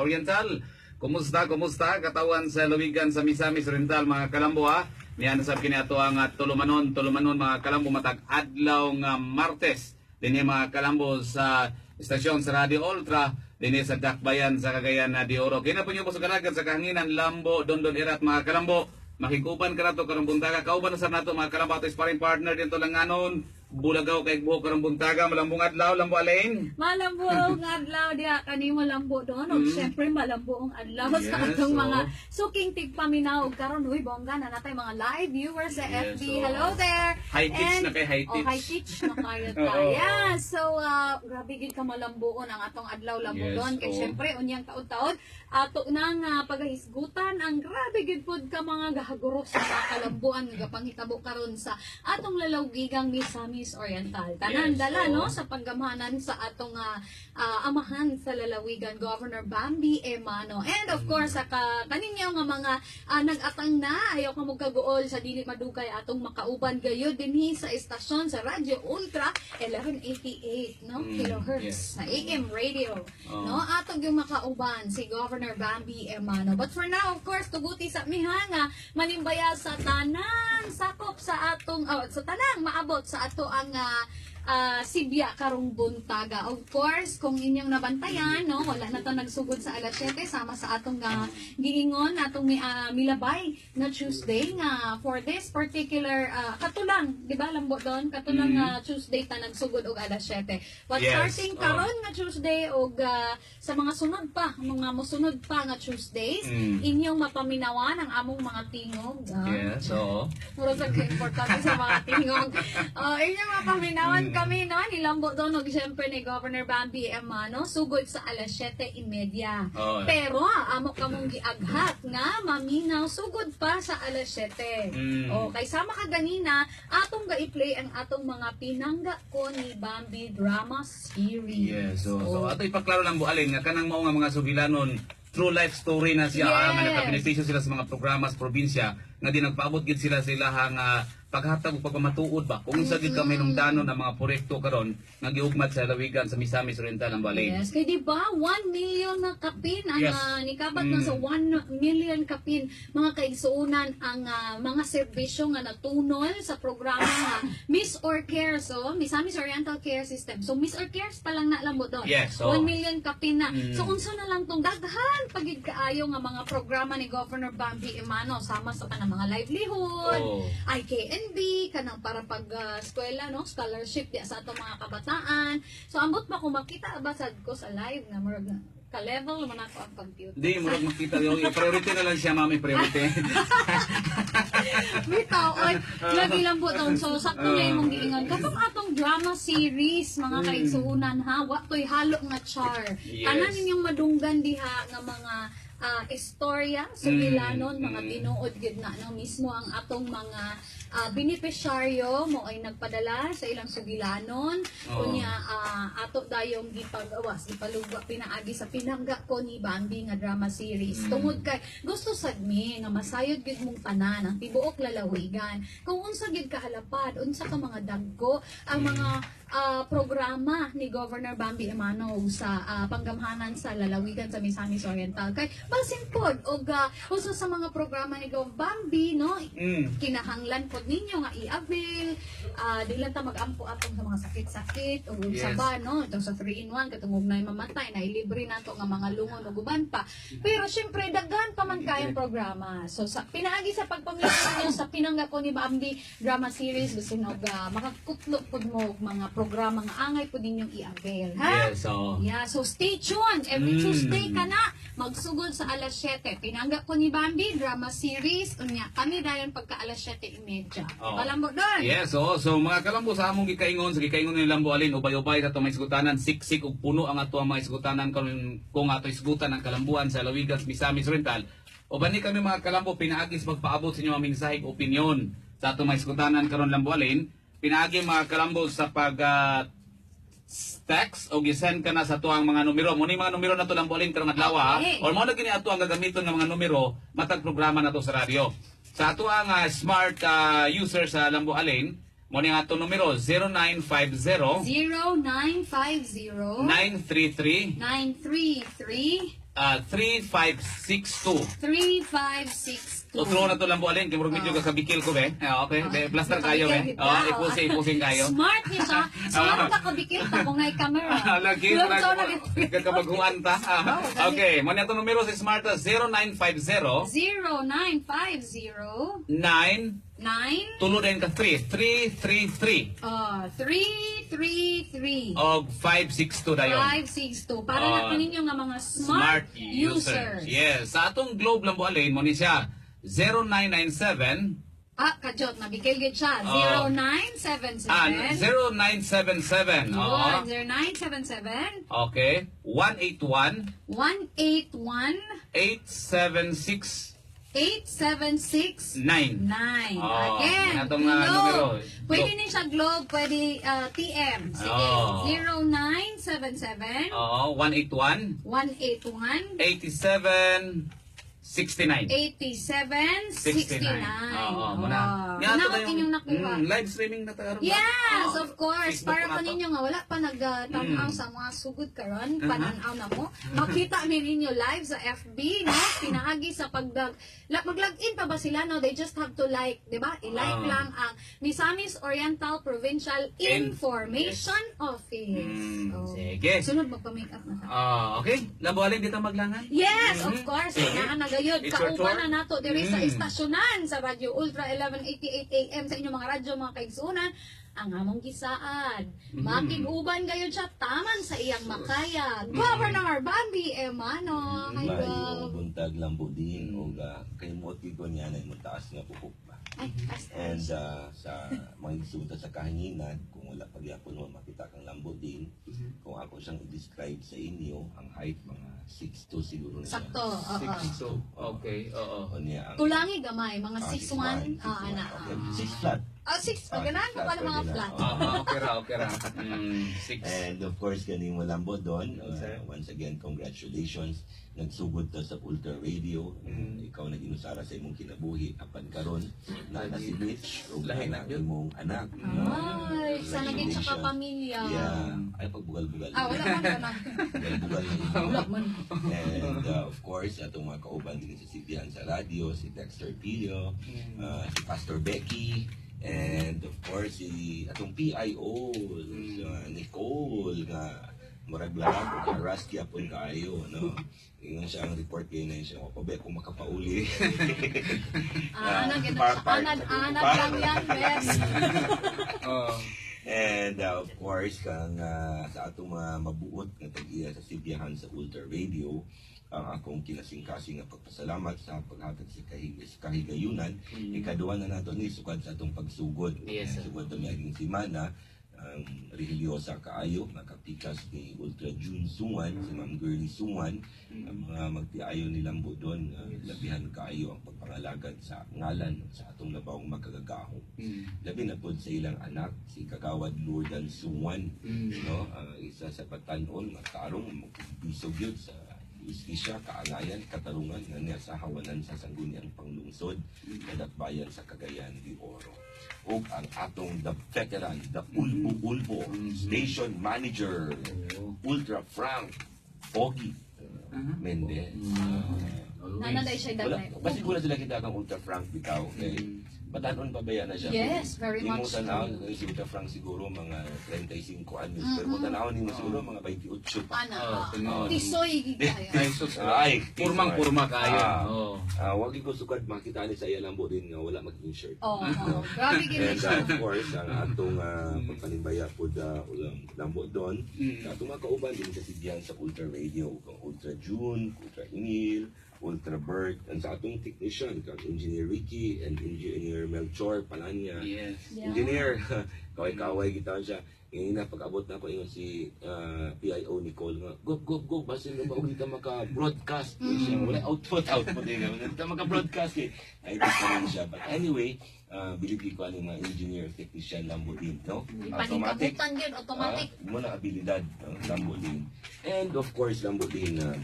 Oriental. Kumusta, kumusta, katawan sa lalawigan sa Misamis Oriental, mga kalambo ha. Niyan sa kini ato ang tulumanon, tulumanon, mga kalambo, matag adlaw nga Martes. Dinhi, mga kalambo, sa istasyon sa Radio Ultra dinhi sa Dakbayan sa Cagayan na de Oro. Kina po niyo po sa kanagan sa kahanginan, Lambo Dondon Irat, mga kalambo. Makikuban ka nato karong buntaga. Kauban na sa nato, mga kalambo, ato sparring partner dito langanon. Bulagaw kay buhok karong buntaga. Malambong adlaw, Lambo Alain. Malambo ang adlaw diha kanimo, Lambo Don. Og syempre malambo ang adlaw sa atong mga suking tigpaminaw karon. Uy, bongga na natay mga live viewers sa FB. Hello there. High teach na kay high Oh, teach. high teach na kayo ta. Yeah. So grabe gid ka malambuon ang atong adlaw, Lambo Don, kay syempre unyang taon-taon ato nang pagahisgutan ang grabe gid pod ka mga gahaguros sa mga kalambuan nga gapanghitabo karon sa atong lalawigang Misamis Oriental. Tanan dala no sa panggamhanan sa atong amahan sa lalawigan, Governor Bambi Emano. And of course sa kaninyo nga mga nag-atang na, ayaw ka mo kaguol sa dili madugay atong makauban gayud dinhi sa istasyon sa Radyo Ultra 1188 no kilohertz sa AM radio. No, atong yung makauban si Governor Bambi Emano. But for now, of course, tuguti sa miha nga manimbaya sa tanan sakop sa atong oh, sa tanang maabot sa ato ang sibya karong buntaga. Of course, kung inyong nabantayan, no, wala na to nagsugod sa alas 7 sama sa atong giingon atong milabay na Tuesday nga for this particular katulang, di ba, Lambo Don? Katulang Tuesday ta nagsugod og alas 7. But starting karon nga Tuesday og sa mga sunod pa, mga mosunod pa nga Tuesdays, inyong mapaminawan ang among mga tingog. Yes, oo. Mura sa importante sa mga tingog. Inyong mapaminawan kami no ni Lambo Don ug syempre ni Governor Bambi Emano sugod sa alas 7:30. Pero amo kamong giaghat nga maminaw sugod pa sa alas 7. O kay sama ka ganina atong ga-play ang atong mga Pinangga Ko ni Bambi drama series. Yes, so ato ipaklaro lang, Bualin, nga kanang mao nga mga sugilanon, true life story na siya, nga nakabenepisyo sila sa mga programa sa probinsya nga di nagpaabot gid sila sa ilahang paghatag ug pagpamatuod ba kung unsa gid ka hinungdanon ang mga proyekto karon nga giugmat sa lalawigan sa Misamis Oriental ang Bualin. Yes, kay di ba 1 million na kapin ang nikabat na sa 1 million kapin, mga kaigsuonan, ang mga serbisyo nga natunol sa programa nga Miss or Care, so Misamis Oriental Care System. So Miss or Cares pa lang na, Lambo Don. Yes, oh. 1 million kapin na. So unsa na lang tong daghan pagid kaayo nga mga programa ni Governor Bambi Emano sama sa kanang mga livelihood, IKNB, kanang para pag eskwela no, scholarship di sa atong mga kabataan. So ambot ba kung makita ba sad ko sa live nga murag ka-level man ako ang computer. Di murag makita yung priority na lang siya, mami, priority. Bitaw, oy, lagi lang po taon. So, sakto na imong giingon. Katong atong drama series, mga kaigsuunan ha, wa to'y halo nga char. Tanan ninyong madunggan diha nga mga istorya, sugilanon, mga tinuod gyud na no mismo ang atong mga benepisyaryo mo ay nagpadala sa ilang sugilanon. Unya ato dayong gipagawas, gipalugwa pinaagi sa Pinangga Ko ni Bambi nga drama series. Tungod kay gusto sad mi nga masayod gyud mong tanan ang tibuok lalawigan kung unsa gyud kahalapad, unsa ka mga dagko ang mga programa ni Governor Bambi Emano sa panggamhanan sa lalawigan sa Misamis Oriental. Kay basin pod og usa sa mga programa ni Gov Bambi no, kinahanglan pod ninyo nga i-avail, di lang ta mag-ampo atong sa mga sakit-sakit o unsa ba no, itong sa 3 in 1 katong og nay mamatay na ilibre nato nga mga lungon ug uban pa, pero syempre daghan pa man kayong programa. So sa pinaagi sa pagpaminaw ninyo sa Pinangga Ko ni Bambi drama series, bisin og makakutlo pud mo og mga programa nga angay pud ninyong i-avail, ha. Yes, oo. Yeah, so stay tuned. Every Tuesday ka na magsugod sa alas 7. Pinangga Ko ni Bambi drama series. Unya kami dayon pagka alas 7:30. Oo. Alam mo doon. Yes, oo. So mga kalambo, sa among gikaingon, sa gikaingon ni Lambo Alin, ubay-ubay sa atong mga isgutanan, siksik ug puno ang ato ang mga isgutanan kung ato isgutan ang kalambuan sa lalawigan sa Misamis Oriental. Uban ni kami, mga kalambo, pinaagi sa pagpaabot sa inyo ang mensahe ug opinyon sa atong mga isgutanan karon, Lambo Alin. Pinaagi, mga kalambo, sa pag text o gi-send ka na sa tuang mga numero. Muna yung mga numero na to, Lambo Alin, karong adlaw ha. Or mo na gini ato ang gagamiton nga mga numero matag programa na to sa radyo. Sa ato ang smart user sa Lambo Alin, mo ni ang ato numero 0950 0950 933 933 3562. 3562. Utro na to lang bualin, kay murag medyo kakabikil ko be. Ah, okay, be, plaster kayo be. Oh, ipusin, ipusin kayo. Smart ni siya. So, ano kakabikil ta kung naay camera? Lagi, Love, so, kakabaguan ta. Oh, gani. Okay, mo na itong numero si Smart, 0950 0950 9 9 tulo din ka 3 3 3 3 333 og 562 dayon. 562. Para na Oh, ninyo nga mga smart users. Yes, sa atong Globe lang bualin mo ni siya 0997. Ah, kajot, nabikil gid siya. Oh. 0977. Ah, 0977. Oo. Yun, 0977 Okay. 181 181 876 876 9. 9. Oh, Again, atong, Globe. numero. Pwede Globe. ni siya Globe, pwede TM. Sige, Oh. 0977 Oo, 181 181 87 69. 87 69. Oo, muna. Oh. Nga, ito Nawat na inyong nakuha. Live streaming na tayo. Yes, Oo. of course. Facebook Para na pa to. ninyo nga wala pa nagtan-aw sa mga sugod karon, panan-aw na mo. Mm-hmm. Makita mi ninyo live sa FB, no? Pinaagi sa pagdag mag-login pa ba sila, no? They just have to like, 'di ba? I-like lang ang Misamis Oriental Provincial Information Office. Oh. Sige. Sunod magpa-make up na ta. Ah, okay. Lambualin dito maglangan. Yes, of course. Naa na gayud. It's your Kauban tour. na nato diri sa istasyonan sa Radyo Ultra 1188 AM sa inyong mga radyo, mga kaigsunan, ang among gisaad. Makig-uban gayud siya taman sa iyang makaya. Governor Bambi Emano. Hi, Mayo Gov. buntag lambo din og kay mo ko niya na imong taas nga pupok ba. Ay, as And sa mga igsuunta sa kahanginan, kung wala pagyapon mo makita kang lambo din, kung ako siyang i-describe sa inyo, ang height mga 6'2 siguro na siya. Sakto. Oo. 6'2. Okay, oo. O niya ang Tulangi gamay, mga ah, 6'1. 6'1. Ah, ana. Okay. 6 flat. Ah, 6. Ah, Ganahan ko flat, pa ng mga pwede na. flat. Ah, okay ra, okay ra. 6. And of course, ganing Malambo doon. Sir. Once again, congratulations. Nagsugod ka sa Ultra Radio. Ikaw nag inusara sa imong kinabuhi. Apan karon na na si Mitch ug Lahi na na yun. imong anak. Ay, sa naging siya kapamilya. Yeah. Ay, pagbugal-bugal. Ah, wala man wala. Bugal-bugal na yun. Wala man. And of course, atong mga kauban din sa Sibihan sa radio, si Dexter Pilio, si Pastor Becky, and of course, si atong PIO, si Nicole, nga murag larag o karas gyapon kaayo, no? Ingon siya ang report kayo na siya, ko be kung makapauli. Ah, ana, ganda siya. Anad, anad lang yan, bes. Oh. And of course, kang sa atong mga mabuot nga tag-iya sa Sibihan sa Ultra Radio, ang akong kinasingkasing nga pagpasalamat sa paghatag sa kahigayunan. Ikaduha na nato ni sukad sa atong pagsugod. Yes, sir. Sugod kami aging simana, ang religyosa kaayo nakapikas ni Ultra June Sungan, si Ma'am Girlie Sungan, ang mga magtiayo nilang budon, labihan kaayo ang pagpangalagad sa ngalan sa atong labawng makagagahom. Labi na pod sa ilang anak si Kagawad Lourdan Sungan, no, isa sa batan-on nga tarong bisog yun sa justisya, kaangayan, katarungan nga niya sa hawanan sa sangguniang panglungsod bayan sa Cagayan de Oro. Ug ang atong the veteran, the ulbo-ulbo, station manager, Ultra Frank Pogi Mendez. Nanaday siya Wala, dagay. basi wala sila kita kang Ultra Frank bitaw kay batanon pa ba yan na siya? Yes, very Imong much tanaw, so. si Ultra Frank siguro mga 35 anyos, pero kung tanaw nimo siguro mga 28 pa. Ana. Oh, ah. tinuod. Tisoy gid kayo. Ay, sus. Ay, Purmang purma kayo. Ah. Oo. Ah, wag ko sukad makita ni sa iya lambo din nga wala mag-insert. Oo. Oh, grabe gid And siya. of course, ang atong pagpanimbaya po da ulang lambo doon. Sa atong mga kauban din sa Sibihan sa Ultra Radio, kang Ultra June, Ultra Emil, Ultra Bert, and sa atong technician, kang Engineer Ricky and Engineer Melchor Palanya. Yes. Yeah. Engineer, kaway-kaway kita siya. Ngayon na, pag-abot na ko ingon si PIO Nicole nga, "Go, go, go, basin na ba huwag ka maka-broadcast." Siya, wala output, output eh. Wala ka maka-broadcast eh. Ay, di pa rin siya. But anyway, bilib ko ang mga engineer, technician, lambo din, no? Automatic. Paningkamutan gyud automatic. Ah, mo na abilidad, no? Lambo din. And of course, lambo din na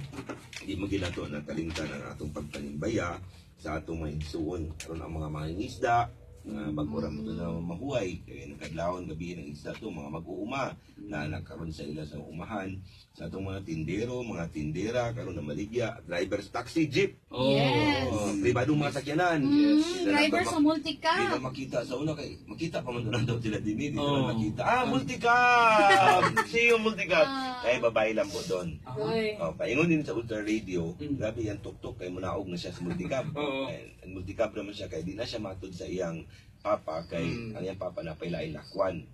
di mo gilato na talingtan ang atong pagpanimbaya sa atong mga igsuon. Karon ang mga mangingisda, Bago ra mo to na mahuway kay nagkadlawon gabi ng isda to, mga mag-uuma na nagkaroon sa ila sa umahan, sa atong mga tindero, mga tindera karon na maligya, drivers, taxi, jeep. Oh, pribadong mga sakyanan. Di na Driver sa Di multicab. na makita sa una kay makita pa man doon daw sila dinhi, di na Oh. makita. Ah, multicab. See you, multicab. Kay babae lang po doon. Uy. Oh, paingon din sa Ultra Radio, grabe yan tuktok kay munaog na siya sa multicab. Ay, ang multicab naman siya kay di na siya matud sa iyang papa kay ang iyang papa na pailain lakwan.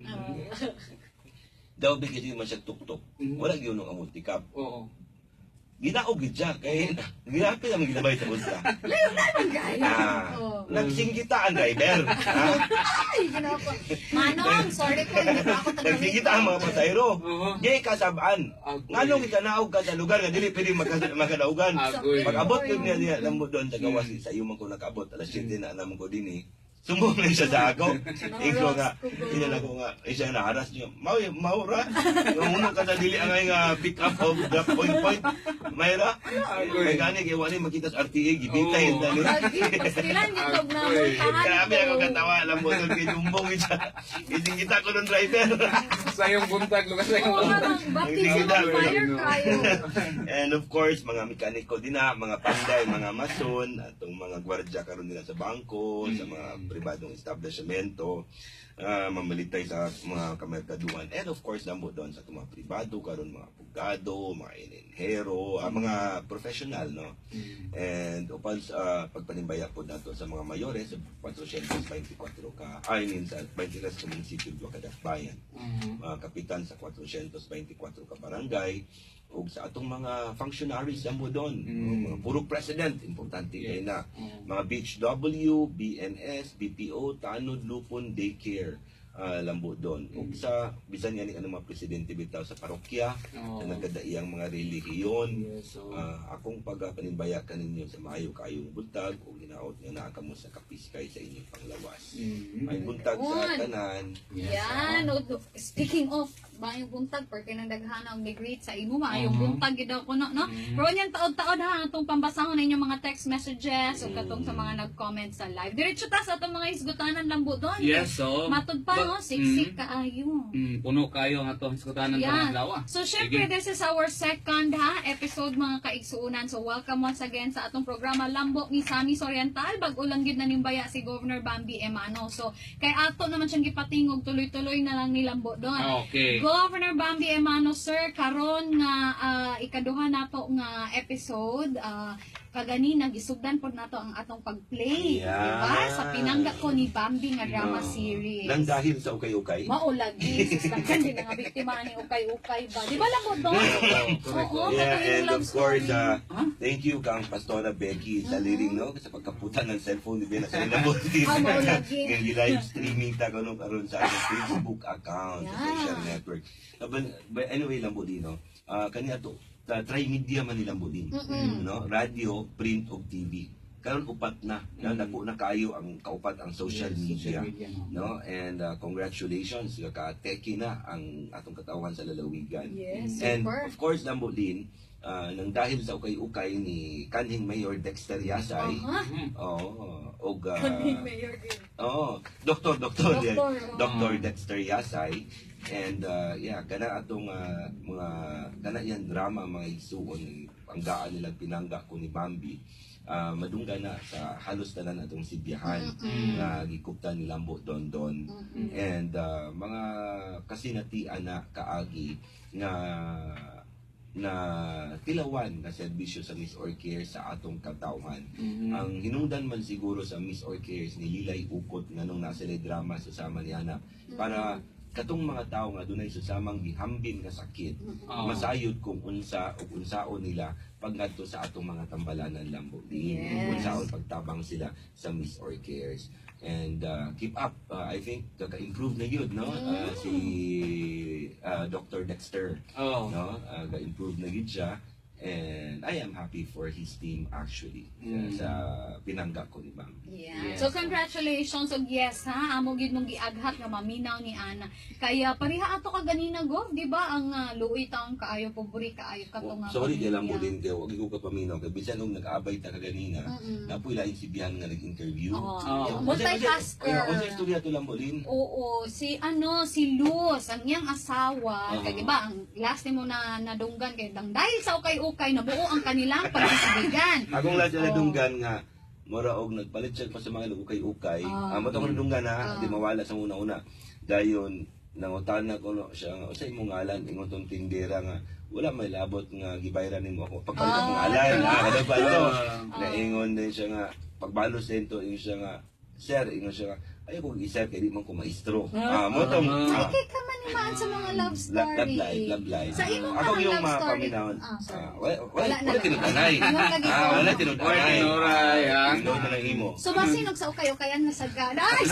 Daw bigay man siya tuktok. Wala gyud ang multicab. Ginaog gid siya kay ginapi naman ginabay sa ultra. Layo na man gaya. Ah, nagsinggita ang driver. Ha? Ay, ginawa ko. Manong, sorry po, hindi pa ako taga Nagsinggita ang mga pasahero. Di kasabaan. Agoy. Nganong ikanaog ka sa lugar nga dili pwede makadaugan. Agoy. Pag abot yun niya niya lambo doon sa gawas sa iyo man ko nakaabot alas 7 na naman ko din eh. Sumbong na siya sa ako. Ikaw nga, ina ko nga, isa na haras niyo. Mao mao ra. Yung ka sa dili angay nga pick up of the point point. Mayra. Agoy. May gani kay wala makita sa RTA gibitay dali. Lagi, pastilan yung tog na Agoy. multahan Grabe ko. ako katawa alam mo doon kay Jumbong siya. Isingita ko ng driver. Sa iyong buntag, lugar sa iyong Oo, buntag. parang baptism of fire kayo. And of course, mga mekaniko din na, mga panday, mga mason, atong mga gwardya karon nila sa bangko, sa mga pribadong establishmento, mamalitay sa mga kamerkaduan. And of course, lambo doon sa atong mga pribado, karon mga abogado, mga inenhero, mga professional, no? And upan sa pagpanimbaya po nato sa mga mayores, sa 424 ka, I mean sa 23 ka munisipyo, duha ka dakbayan, mga kapitan sa 424 ka barangay ug sa atong mga functionaries lambo doon, mga puro president, importante kay na mga BHW, BNS, BPO, Tanod, Lupon, Daycare, lambo doon ug sa bisan gani ano mga presidente bitaw sa parokya, sa nagkadaiyang mga relihiyon. Akong pagpanimbaya kaninyo sa maayo kaayong buntag ug hinaot nga naa kamo sa kapiskay sa inyong panglawas. May buntag sa Yun. tanan. Yan. O, speaking of, maayong buntag, porque nang daghan ang greet sa imo, maayong buntag gid ako no, no? Pero yan taod-taod ha, atong pambasahon ninyo mga text messages o katong sa mga nag-comment sa live. Diretso ta sa atong mga hisgutanan lambo doon. Yes, so. Matud pa no, siksik kaayo. Puno kayo ang atong hisgutanan Yan. karong adlaw. So, syempre, Sige. this is our second ha, episode, mga kaigsuunan. So, welcome once again sa atong programa Lambo Misamis Oriental. Bag-o lang gid na nimbaya si Governor Bambi Emano. So, kay ato naman siyang gipatingog, tuloy-tuloy na lang ni Lambo doon. Governor Bambi Emano, sir, karon nga ikaduha nato nga episode, kaganina gisugdan pod nato ang atong pag-play, diba? Sa Pinangga Ko ni Bambi nga drama series. Nang dahil sa ukay-ukay. Mao lagi, sus, daghan din nga biktima ni ukay-ukay ba. Di ba lang mo doon? Oo, Yeah, katong and love of course, story. Thank you kang Pastora Becky sa liring, no? Sa pagkaputan ng cellphone ni Bena sa Linabuti. Ah, mao lagi. Ngayon, live streaming ta karon karon sa atong Facebook account, sa social network. But anyway, lang din, no? Kani ato, tri-media man nilang budin. No? Radio, print, ug TV. Karon upat na. Na dako na kayo ang kaupat ang social Yes, media. social media, no? No? And congratulations, ka-techie na ang atong katawhan sa lalawigan. Yes, And super. of course, Lambo Lin, nang dahil sa ukay-ukay ni kanhing Mayor Dexter Yasay, oo, og Kanhing Mayor din. Oo, doktor, doktor, Doktor, oo. Dr. Dexter Yasay. And yeah, kana atong mga kana yan drama, mga igsuon ang gaan nilang Pinangga Ko ni Bambi. Madungga na sa halos tanan atong sibyahan nga gikuptan ni Lambo Dondon. And mga kasinatian na kaagi nga na tilawan nga serbisyo sa MisOr Care sa atong katawhan. Ang hinungdan man siguro sa MisOr Cares ni Lilay Ukot nganong nasa sila drama sa sama niya na para katong mga tao nga dunay susamang gihambin nga sakit, masayod kung unsa ug unsaon nila pagngadto sa atong mga tambalanan, Lambo din, unsaon pagtabang sila sa MisOr Cares. And keep up, I think kaka-improve na yun, no, si Dr. Dexter, no, ga-improve na gid siya. And I am happy for his team actually sa pinangga ko ni Ma'am. Yeah. So congratulations og yes ha, amo gid mong giaghat nga maminaw ni Ana. Kaya pareha ato ka ganina, Gov, di ba, ang luoy taong kaayo, pobre kaayo kato nga. Oh, sorry kay lang pamilya. mo din kay wag ko kapaminaw kay bisan nung nag-abay ta kaganina, napoy lain si Bian nga nag-interview. Oo. Oo. Multitasker. Unsa istorya to lang Bolin? Oo, si ano, si Luz, ang iyang asawa, Oo. kay di ba, ang last nimo na nadunggan kay dang dahil sa ukay-ukay nabuo ang kanilang pagkaibigan. Akong lahat sa nadunggan nga mura og nagpalit siya pa sa mga ukay-ukay. Ah, mo tong nadunggan ha, di mawala sa una-una. Dayon nangutana ko no, siya nga unsay imong ngalan, ingon tong tindera nga wala may labot nga gibayran nimo ako pagpalit akong ngalan. Ah, kada ba to? Naingon din siya nga pagbalos din to, ingon siya nga, "Sir," ingon siya nga, "ayaw kong i-sir kay di man ko maestro." Ah, mo tong Ay, kay ka man imaan sa mga love story. Love life, love life. Sa imong Ako mga yung love mga story. paminahon. Ah, sorry. Ah, wala, wala, Wala na wala lang. tinud-anay. Wala lagi Ah, ko. wala tinud-anay. Wala tinuray, ah. Tinuod na lang imo. So basin og sa ukay-ukayan masagad. Ay!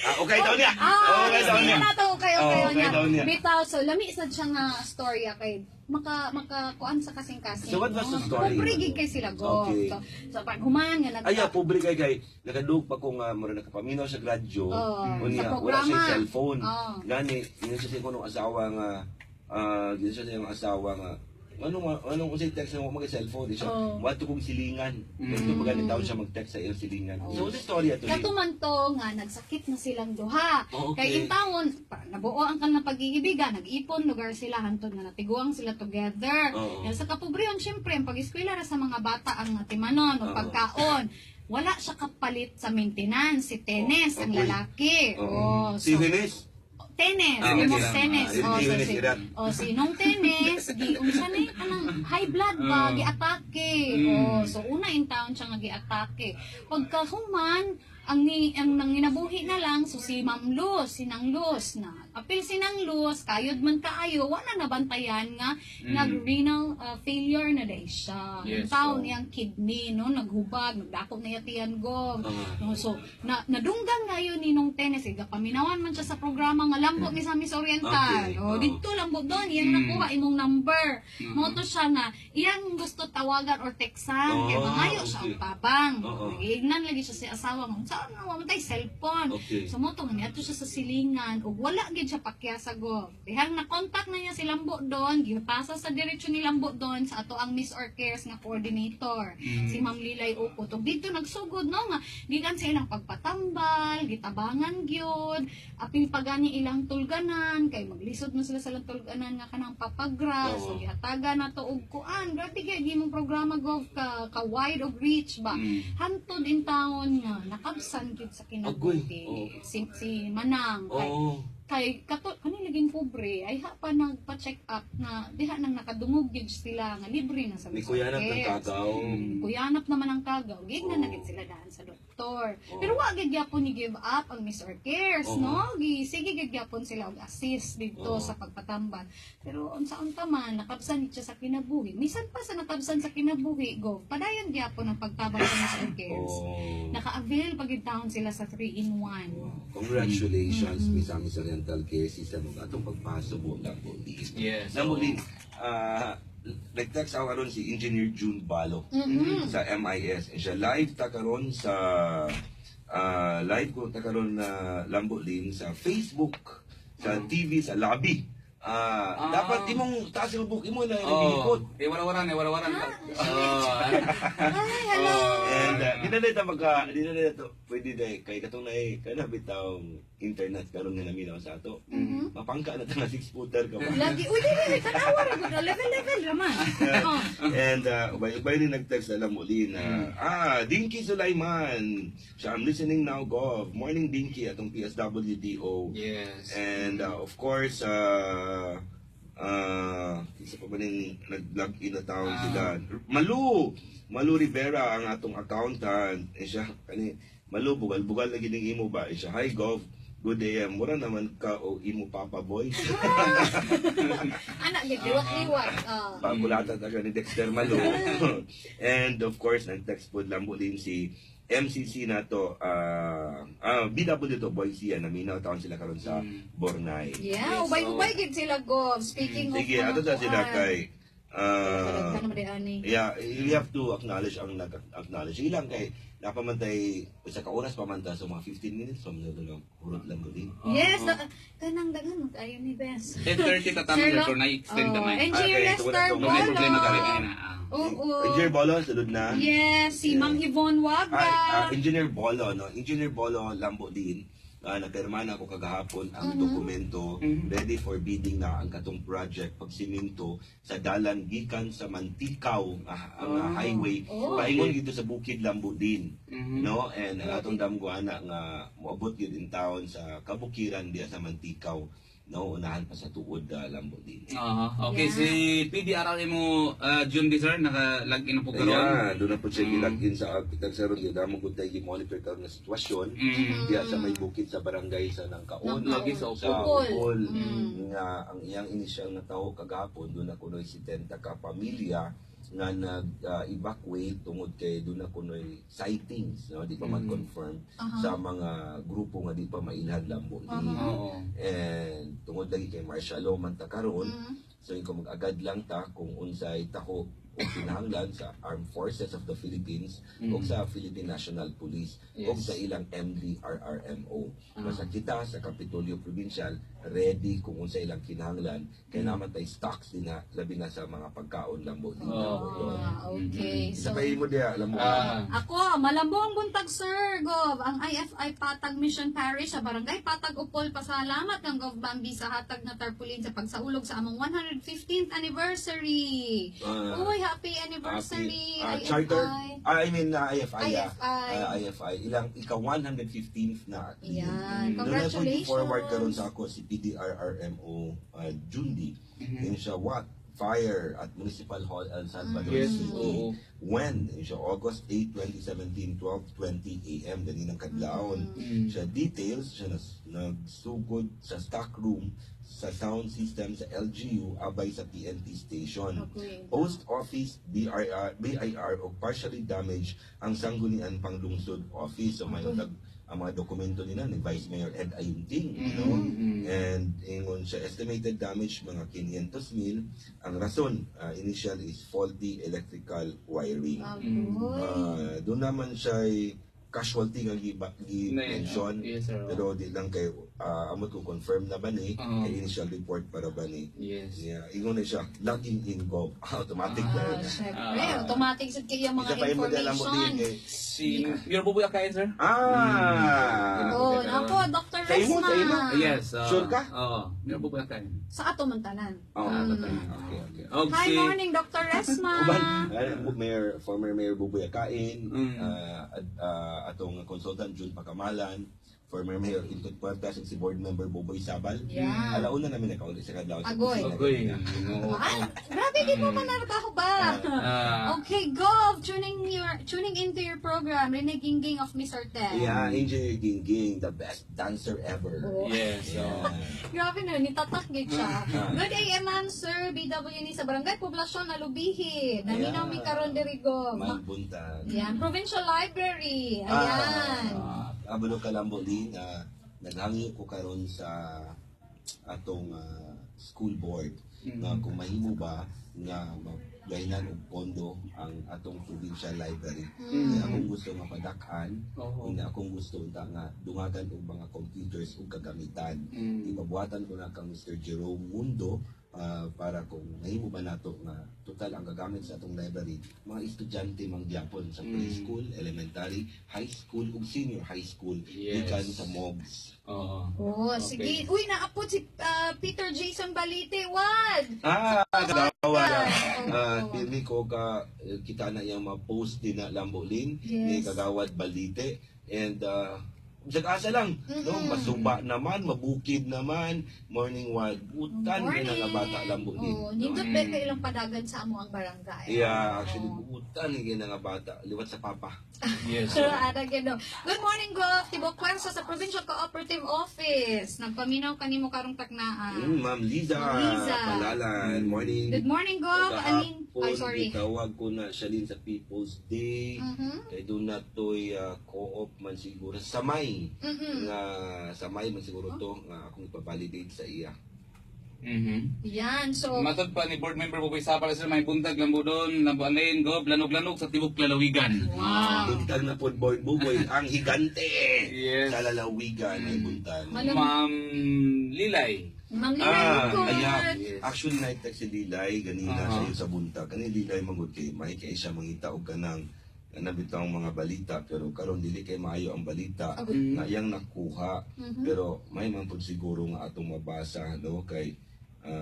Ah, okay daw niya. Ah, Okay daw niya. na to ukay-ukayan Oh, okay niya. daw niya. Bitaw, so lami sad siya nga storya kay maka kuan sa kasing-kasing. So what was the no? story? Pobre gid kay sila go. Okay. So pag human nga nag Ay, ah, pobre kay nakadug pa ko nga mura nakapaminaw sa radyo. Oo, Unya, sa wala programa. siya cellphone. Oo. Gani, ingon siya sa iyang asawa nga ingon siya sa iyang asawa nga anong anong unsay text mo mag cellphone di siya Oo. wato kong silingan. Kaya pag taon siya mag-text sa iyang silingan. So unsay story ato ni? Kato man to nga nagsakit na silang duha. Oh, okay. Kay intawon nabuo ang kanilang pag-iibigan, nag-ipon lugar sila hantod nga natiguang sila together. Oo. Yan sa kapobrehon syempre ang pag-eskwela ra sa mga bata ang timanon o Oo. pagkaon. Wala siya kapalit sa maintenance si Tenes Oh, ang okay. lalaki. Oo. Oh, Si so, Venice. Tenes, Ah, imong okay. Tenes. Ah, Oh, so, Tenes, si, Iran. oh, si nung Tenes, gi unsa ni anang high blood ba, giatake. Oh, so una in town siya nga giatake. Pagkahuman, ang nanginabuhi na lang so si Ma'am Luz, si Nang Luz na apil si Nang Luz, kayod man kaayo, wala na nabantayan nga nag renal failure na dai siya. Yes, Yes, taon oh. niyang kidney no naghubag, nagdako na yatian go. Ah. No, so na nadunggan ngayon ni nung Tenes, eh, paminawan man siya sa programa nga Lambo Misamis Oriental. Okay, Oh, oo. didto Lambo doon iyang nakuha imong number. Mo to siya nga iyang gusto tawagan or teksan kay Oh, mangayo siya og tabang. Oo. Nagiignan lagi siya sa asawa nga unsaon nga wa man tay cellphone. Okay. So mo to nga niadto siya sa silingan ug wala gid siya pakya sa go. Dihang na contact na niya si Lambo doon, gipasa sa diretsyo ni Lambo doon sa ato ang Miss or Cares nga coordinator, si Ma'am Lilay Ukot. Ug dito nagsugod no nga gikan sa ilang pagpatambal, gitabangan gyud, apil pa gani ilang tulganan kay maglisod man sila sa ilang tulganan nga kanang papagras, Oo. so gihatagan na to og kuan. Grabe gyud imong programa, Gov, ka wide og reach ba. Hantod in town nga nakabsan gyud sa Agoy. kinabuhi. Oo. Si Manang kay Oo. kay kato kani laging pobre ay ha pa nagpa-check up na diha nang nakadungog gyud sila nga libre na sa Ni kuyanap ng Cares. kagaw. Kuyanap naman ang kagaw, gig na Oo. na gid sila daan sa doktor. Pero wa gid gyapon ni give up ang Miss or Cares, Oo. no? Gi sige gid gyapon sila og assist didto Oo. sa pagpatambal. Pero unsa-unta man nakabsan ni siya sa kinabuhi. Misan pa sa nakabsan sa kinabuhi, go. Padayon gyapon ang pagtabang sa Miss or Cares. Oo. Naka-avail pag gid taon sila sa 3 in 1. Congratulations, Misamis Oriental Care System ug atong pagpasubo lang po. Yes. Nambulin, nag-text ako karon si Engineer June Balo sa MIS. And siya live ta karon sa live ko ta karon na Lambo Lin sa Facebook, sa TV, sa lobby. Dapat imong taas imong book imo na Oh, naglikot. eh, wala-waran, eh, wala-waran. Oh. Ay, hello. And di na dito magka di na dito pwede dai kay katong naay kana bitaw internet karon nga naminaw sa ato. Mapangka na ta nga six footer ka ba. Lagi, uy, dili, dili, tanawa ra gud, level level raman. Oh. And ubay-ubay rin nag-text alam muli na Dinky Sulaiman. So I'm listening now, Gov. Morning, Dinky, atong PSWDO. Yes. And of course, isa pa ba ning nag-log in na taon sila? Malu! Malu Rivera ang atong accountant. Eh siya, kani, Malu, bugal-bugal lagi ning imo ba? Eh siya, "Hi Gov, good AM. Mura naman ka o imo papa boy." Anak, gid liwat-liwat. Oh. Pagulata taga ni Dexter Malu. And of course, nag-text po lang din si MCC na to, BW to, boy siya, naminaw taon sila karon sa Bornay. Yeah, ubay-ubay gid sila, Gov. Speaking of Sige, mga ato sa sila kuan. kay Daghan naman di ani. Yeah, you have to acknowledge ang nag-acknowledge. Sige lang kay napamantay sa ka oras pa man ta, so mga 15 minutes so mga lang hurot lang din. Yes, kanang daghan man kaayo ni Bes. 10:30 ta tama Sir sir, Lo- pero na-extend Oh, gamay. Engineer Okay, Lester tungod na- Kung may problema ka rin Bolo. na. Ah. Oo. Engineer Bolo, sulod na. Yes, si Ma'am Yvonne Waga. Ay, Engineer Bolo, no? Engineer Bolo, Lambo din. Napirma na ako kagahapon ang dokumento, ready for bidding na ang katong project pagsiminto sa dalan gikan sa Mantikaw ang highway paingon dito sa Bukid, Lambo din, no? And ang atong damgo ana nga moabot gyud in town sa kabukiran diya sa Mantikaw, no? Unahan pa sa tuod, Lambo din. Aha. Okay, si PDRR mo June di sir, naka-login na po karon. Kaya, doon na po siya gilagin sa kitang sir, di na mo gud tayo monitor karon nga sitwasyon diya sa may bukid sa barangay sa Nangkaon. Lagi sa Sa Upol. Upol. Nga ang iyang inisyal na tao kagahapon, doon na kunoy 70 ka pamilya nga nag-evacuate tungod kay doon na kunoy sightings, no? Di pa man confirm sa mga grupo nga di pa mailhan, Lambo din. And tungod lagi kay martial law man ta karon, so ikaw mag-agad lang ta kung unsay taho o kinahanglan sa Armed Forces of the Philippines o sa Philippine National Police o sa ilang MDRRMO. Basta kita sa Kapitolyo Provincial ready kung unsay ilang kinahanglan kay naman tay stocks din na labi na sa mga pagkaon, Lambo din. Ah, okay. Isa So, pa mo diya, Lambo. Ako, malambong buntag sir, Gov. Ang IFI Patag Mission Parish sa Barangay Patag Upol, pasalamat kang Gov Bambi sa hatag na tarpaulin sa pagsaulog sa among 115th anniversary. Uy, happy anniversary, Happy, IFI. Charter, I mean, IFI, ah. IFI. IFI. Ilang, ika 115th na. Yan, Doon na po congratulations. forward karon sa ako si PDRRMO Jundi. Yun siya, what? Fire at Municipal Hall, El Salvador City. When? Yun siya, August 8, 2017, 12:20 a.m. Dani ng kadlawon. Siya details, siya nagsugod sa stock room, sa sound system sa LGU, abay sa PNP station. Post Office, BIR, BIR o partially damaged ang Sangguniang Panglungsod Office. So may ang mga dokumento nila ni Vice Mayor Ed Ayunting, no? And ingon siya, estimated damage mga 500 mil. Ang rason, initial is faulty electrical wiring. Agoy. Doon naman siya ay casualty nga gi-mention. Yes, sir. Pero di lang kay amot ko confirm na ba ni kay initial report para ba ni. Yes. Yeah, ingon na siya, logging in go. Automatic na Ah, yun. syempre, automatic sa kaya mga Isa pa yung model mo din information. eh. Si Mayor Buboy Akain, sir? Ah! Oh, nako, Dr. Sa imo, Resma. sa imo. Yes. Sure ka? Oo. Mayor Buboy Akain. Sa ato man tanan. Oh, okay. Og Hi, si morning, Dr. Resma. Uban, Mayor, former Mayor Buboy Akain, atong consultant June Pacamalan, former Mayor Intot Puertas, ug si board member Boboy Sabal. Yeah. Alauna namin nakauli sa kadlaw sa Agoy. opisina Agoy. kanina. Oo. Ah, grabe, di mo manarbaho ba? Okay, Gov, tuning into your program, Rene Gingging of Mr. Ten. Yeah, Engineer Gingging, the best dancer ever. Oh. Yes. Yeah. Grabe na, nitatak gid siya. Good AM, ma'am, sir, BW ni sa Barangay Poblasyon, Alubihi. Naminaw mi karon diri, Gov. May buntag. Yan, Provincial Library. Ayan. Abalo Kalambo din, naghangyo ko karon sa atong school board na kung mahimo ba nga magahinan og pondo ang atong provincial library. Kaya akong gusto nga padak-an, kung akong gusto unta nga dungagan og mga computers ug kagamitan. Ipabuhatan ko na kang Mr. Jerome Mundo para kung mahimo ba nato nga total ang gagamit sa atong library mga estudyante mang gyapon sa preschool, elementary, high school ug senior high school gikan sa MOGS. Oh, sige. Uy, naapod si Peter Jason Balite. Wad! Ah, kagawa na. Oo. Pili ko ka kita na iyang mga post din na Lambolin ni Kagawad Balite and bisag asa lang, no? Masuba naman, mabukid naman, morning wild butan Morning. na nga bata, Lambolin. Oh, nindot ba kay ilang padagan sa amo ang barangay? Yeah, actually butan ni nga bata liwat sa papa. Ada gino. Good morning, Gov. Tibok Kwersa sa Provincial Cooperative Office. Nagpaminaw kanimo karong taknaan. Ma'am Liza, Ma'am Liza. Palalan, morning. Good morning, Gov. Alin? Kagahapon, Ay, sorry. gitawag ko na siya din sa People's Day. Kay doon na to'y co-op man siguro. Samay. Nga samay man siguro to nga akong ipabalidate sa iya. Yan, so Matod pa ni board member Buboy Sapal sir, may buntag Lambudon, Lambuanlain, Gob, Lanog-lanog sa tibok lalawigan. Wow. Buntag na po, Board Buboy, ang higante sa lalawigan ay buntag. Ma'am Lilay. Ma'am Lilay, Ah, good. ayan. Yes. Actually, na-text si Lilay, ganina siya sa buntag. Kani Lilay manggod kay may kay siya mangita og kanang kanang mga balita pero karon dili kay maayo ang balita Agud. na iyang nakuha, pero may man pud siguro nga atong mabasa, no, kay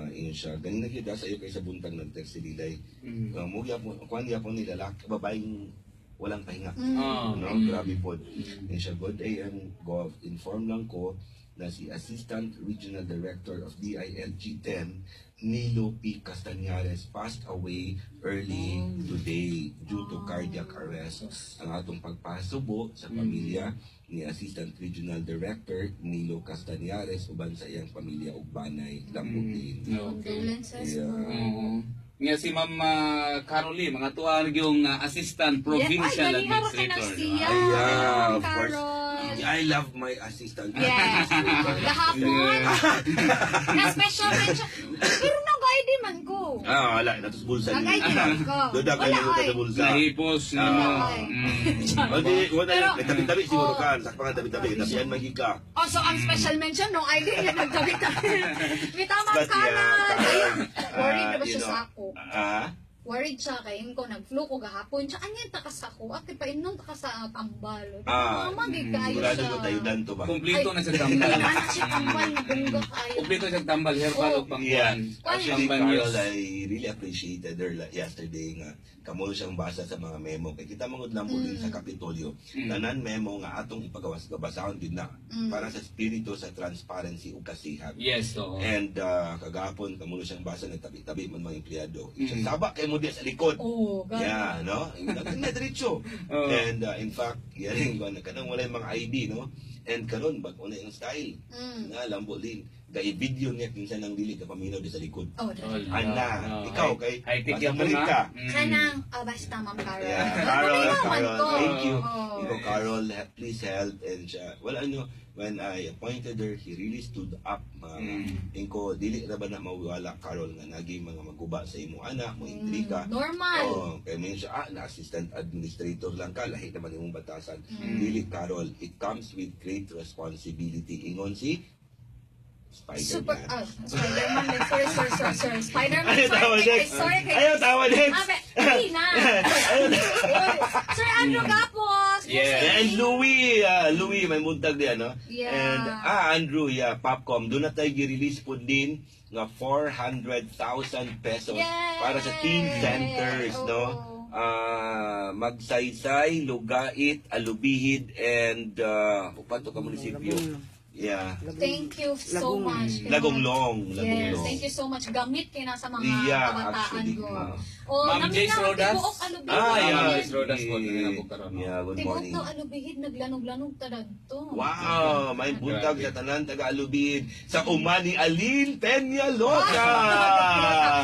ingon siya ganina gyud sa iyo kay sa buntag nag-text si Lilay. Mo gyapon kuan gyapon ni lalaki babaeng walang pahinga, no? Grabe po. And siya, "Good AM, Gov. Inform lang ko na si Assistant Regional Director of DILG 10, Nilo P. Castañares, passed away early today due to cardiac arrest. Ang atong pagpasubo sa pamilya ni Assistant Regional Director Nilo Castañares uban sa iyang pamilya ug banay." Lambutin. Condolences. Yeah. Oo. Nga si Ma'am Carolee, mga tuwa yung Assistant Provincial Ay, ganiha ra kay Administrator, nang di ba? siya. Yeah, of course. Carol. I love my assistant. Yes. Gahapon. Na special mention. Pero nag-ID man ko. Ah, wala. Natos bulsa. Nag-ID man ko. Duda Wala, kayo oy. sa bulsa. Nahipos ni mo. Ay. O di, wala. Pero- Nagtabi-tabi siguro Oh. ka. Sakpa nga tabi-tabi. Tabian magi ka. Oh, so ang special mention, no ID niya nagtabi-tabi. Bitaw, Ma'am But yeah, Carol. Carol, Worried na ba you siya sa ako? Ah? Worried siya kay ko nag-flu ko gahapon. Siya anyan ta ka sa ako. Ate painom ta ka sa tambal. Ah, Mama gid kaayo Sigurado siya. ko tayo danto ba? Kumplito na siya tambal. Anak siya tambal na bungga kaayo. Kumplito siya tambal, herbal o Yeah. pangkuan. Actually, Pangbanyo. Carol, I really appreciated her yesterday nga kamo siyang basa sa mga memo. Kay kita mangod lang po din sa Kapitolyo. Tanan memo nga atong ipagawas gabasahon din na para sa spirito sa transparency ug kasihag. Yes, oo. And kagapon kamo siyang basa, nagtabi-tabi man mga empleyado. Siya saba kay mo di sa likod. Oh, gani. Yeah, no? Na diretso. Oo. And in fact, yaring ko na kanang walay mga ID, no? And karon bag-o na yung style. Na lambo din. Gai video niya kinsa nang dili ka paminaw di sa likod. Oh, dali. Ana, ikaw kay High-tech basta yan malit na. ka. Kanang, basta Ma'am Carol. Yeah, Carol, Paminaw man Carol, ko. thank you. Oh. Ikaw, Carol, please help. And siya, well, ano, when I appointed her, he really stood up. Mga, Ingko, dili ra ba na mawala, Carol, nga naging mga maguba sa imo anak, mo intriga. Normal. Oo, kaya may siya, na assistant administrator lang ka, lahi naman imong batasan. Dili, Carol, it comes with great responsibility. Ingon si Spider-Man. Super, Spider-Man. Sorry, sorry, sorry, sorry. Spider-Man, Ayaw sorry, tawa, kay, next. sorry, kay. Ayaw tawa, next. Ah, hindi na. Uy, Sir Andrew Gapos. Yes. And Louie, Louie, may muntag diyan, no? Yeah. And, Andrew, yeah, Popcom, doon na tayo gi-release po din nga 400,000 pesos Yay! para sa teen centers, no? Oo. Magsaysay, Lugait, Alubihid, and upan to ka munisipyo. Yeah. Thank you so much. Lagonglong, Yes, Lagonglong. thank you so much. Gamit kay na sa mga Yeah, kabataan actually. ko. Ah. Oh, Ma'am namin Jace na Rodas. tibuok alubihid. Ah, yeah. Ma'am Jace Rodas po, nanginabog karon, no? Yeah, good Tibuok morning. na alubihid, naglanog-lanog ta to. Wow, may buntag sa tanan taga Alubid sa uma ni Aline Peñalosa.